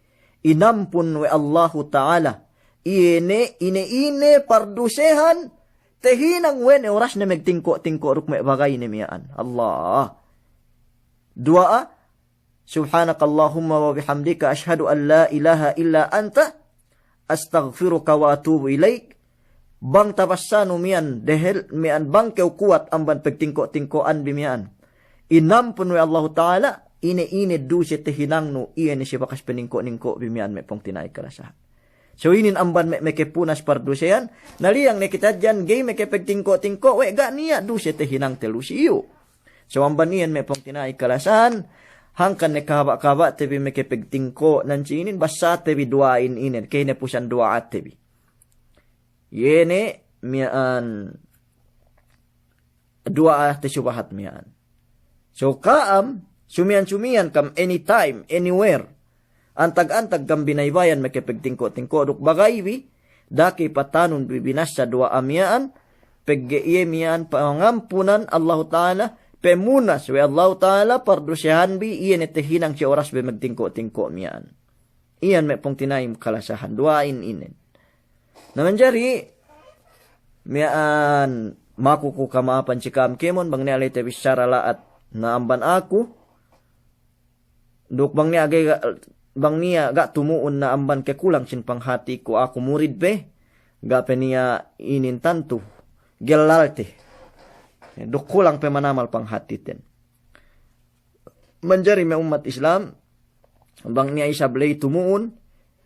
Inampun we' Allahu Ta'ala iye ne ine-ine pardusehan tahinang we' ne orasne magtingko'-tingko' duk me' bagayne miya'an. Allah. Duwa'a, Subhanakallahumma wa bihamdika, ashhadu an la ilaha illa anta, astaghfiruka wa atubu ilaik. Bang tabassanu miya'an, dehel miya'an, bang kew kuwat amban pagtingko'-tingko'anbi miya'an, inampun we' Allahu Ta'ala ine-ine duse tahinangnu iye ne si bakas paningko'-ningko'bi miya'an, me' pungtina'i kalasahan. So inin amban me', makapunas pardusehan, na liyang ne kite hadja ga'i makapagtingko'-tingko' we' ga' niya' duse tahinangte lu si iyu'. So amban iyan, me' pungtina'i kalasahan, hangkan ne kahaba'-kahaba'te bi makapagtingko' nan si inin, bassate bi duwa'in inin, kahinapusan duwa'ate bi. Iye ne miya'an duwa'a tasubahat miya'an. So ka'am, sumiyan-sumiyan kam, anytime, anywhere, antag-antag kam binaybayan makapagtingko'-tingko' duk bagaybi, da'a ke patanun bi binassa duwa'a miya'an, pegge' iye miya'an pangampunan Allahu Ta'ala, pamunas we' Allahu Ta'ala pardusehanbi iye ne tahinang si orasbi magtingko'-tingko' miya'an. Iyan, me' pungtina'i kalasahan, duwa'in inin. Na manjari miya'an, maku ku kama'apan si ka'am kēmon bang niya' la'i tabissara la'at na amban aku, duk bang niya' ga'i ga', bang niya' ga' tumu'un na amban kakulang sin panghatiku, aku murid pe, ga' pe niya' inin tantu gellalte, duk kulang pe manamal panghatiten. Manjari me' ummat Islam, bang niya' isab la'i tumu'un,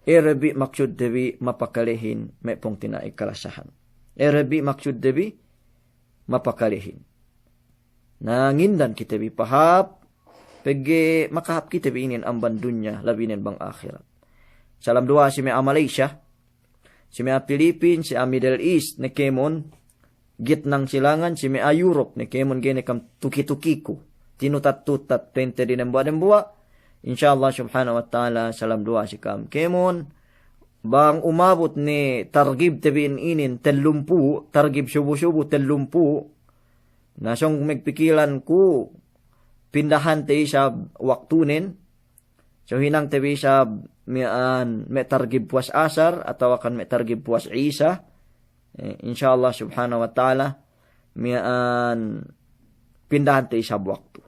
ere bi maksudte bi mapakalehin, me' pungtina'i kalasahan. Ere bi maksudte bi mapakalehin. Na ngindan kite bi pahāp, pegge' makahāp kite bi inin amban dunya, labi nen bang ahirat. Salam duwa'a si me' a'a Malaysia, si me' a'a Philippines, si a'a Middle East ne kēmon, gitnang silangan, si me' a'a Europe ne kēmon, ga'i ne kam tuki-tukiku, tinutat-tutat, pa'inte dinambuwa'-dambuwa'. Insya Allah subhanahu wa ta'ala, salam duwa'a si ka'am kēmon. Bang umabut ne targibte bi inin tellumpū', targib subu-subu tellumpū', na sōng magpikilan ku pindahante isab waktunen. So hinangte bi isab miya'an me' targib puwas asar, atawa kan me' targib puwas isa. Eh, insya Allah subhanahu wa ta'ala, miya'an pindahante isab waktu.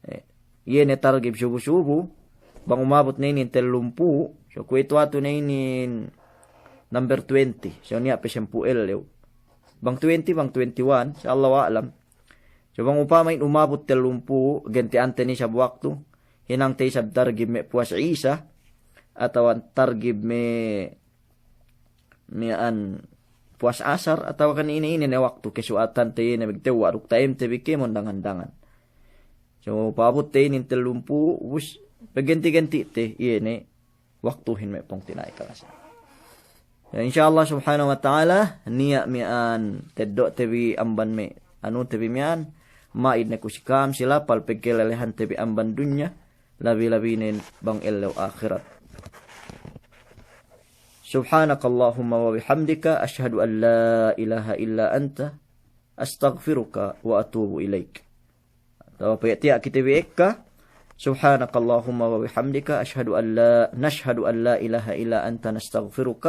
Eh, iye ne targib subu-subu, bang umabut ne inin tellumpū', so kuwe'itu atu ne inin number twenty, so niya' pe sampū' ellew. Bang twenty, bang twenty-one, sa Allahu a'lam. So bang upama in umabut tellumpū', ganti'ante ne isab waktu, hinangte isab targib me' puwas Isa, atawa targib me' miya'an puwas asar, atawa kan ine-ine ne waktu kasuwatante iye ne magtewwa' duk ta'imte bi kēmon dangan-dangan. So pa'abutte inin tellumpū', ubus paganti'-ganti'te iye ne waktuhin me' pungtina'i kalasahan. Ya, insya Allah subhanahu wa ta'ala, niya' miya'an teddo'te bi amban me' anute bi miya'an, ma'id ne ku si ka'am si lapal pagkalelehante bi amban dunya, labi-labinen bang ellew ahirat. سبحانك اللهم وبحمدك، أشهد أن لا إله إلا أنت، أستغفرك وأتوب إليك. Atawa paya'tiya' kite bi ekka, سبحانك اللهم وبحمدك، أشهد أن لا، نشهد أن لا إله إلا أنت، نستغفرك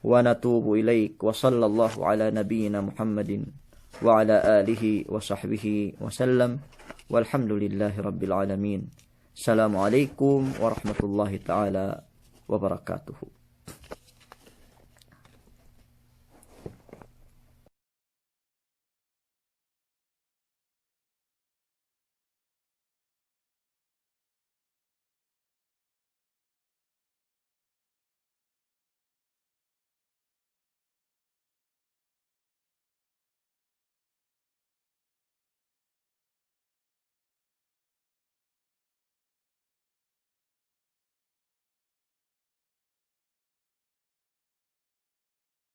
ونتوب إليك. وصلى الله على نبينا محمد وعلى آله وصحبه وسلم. والحمد لله رب العالمين. السلام عليكم ورحمة الله تعالى وبركاته.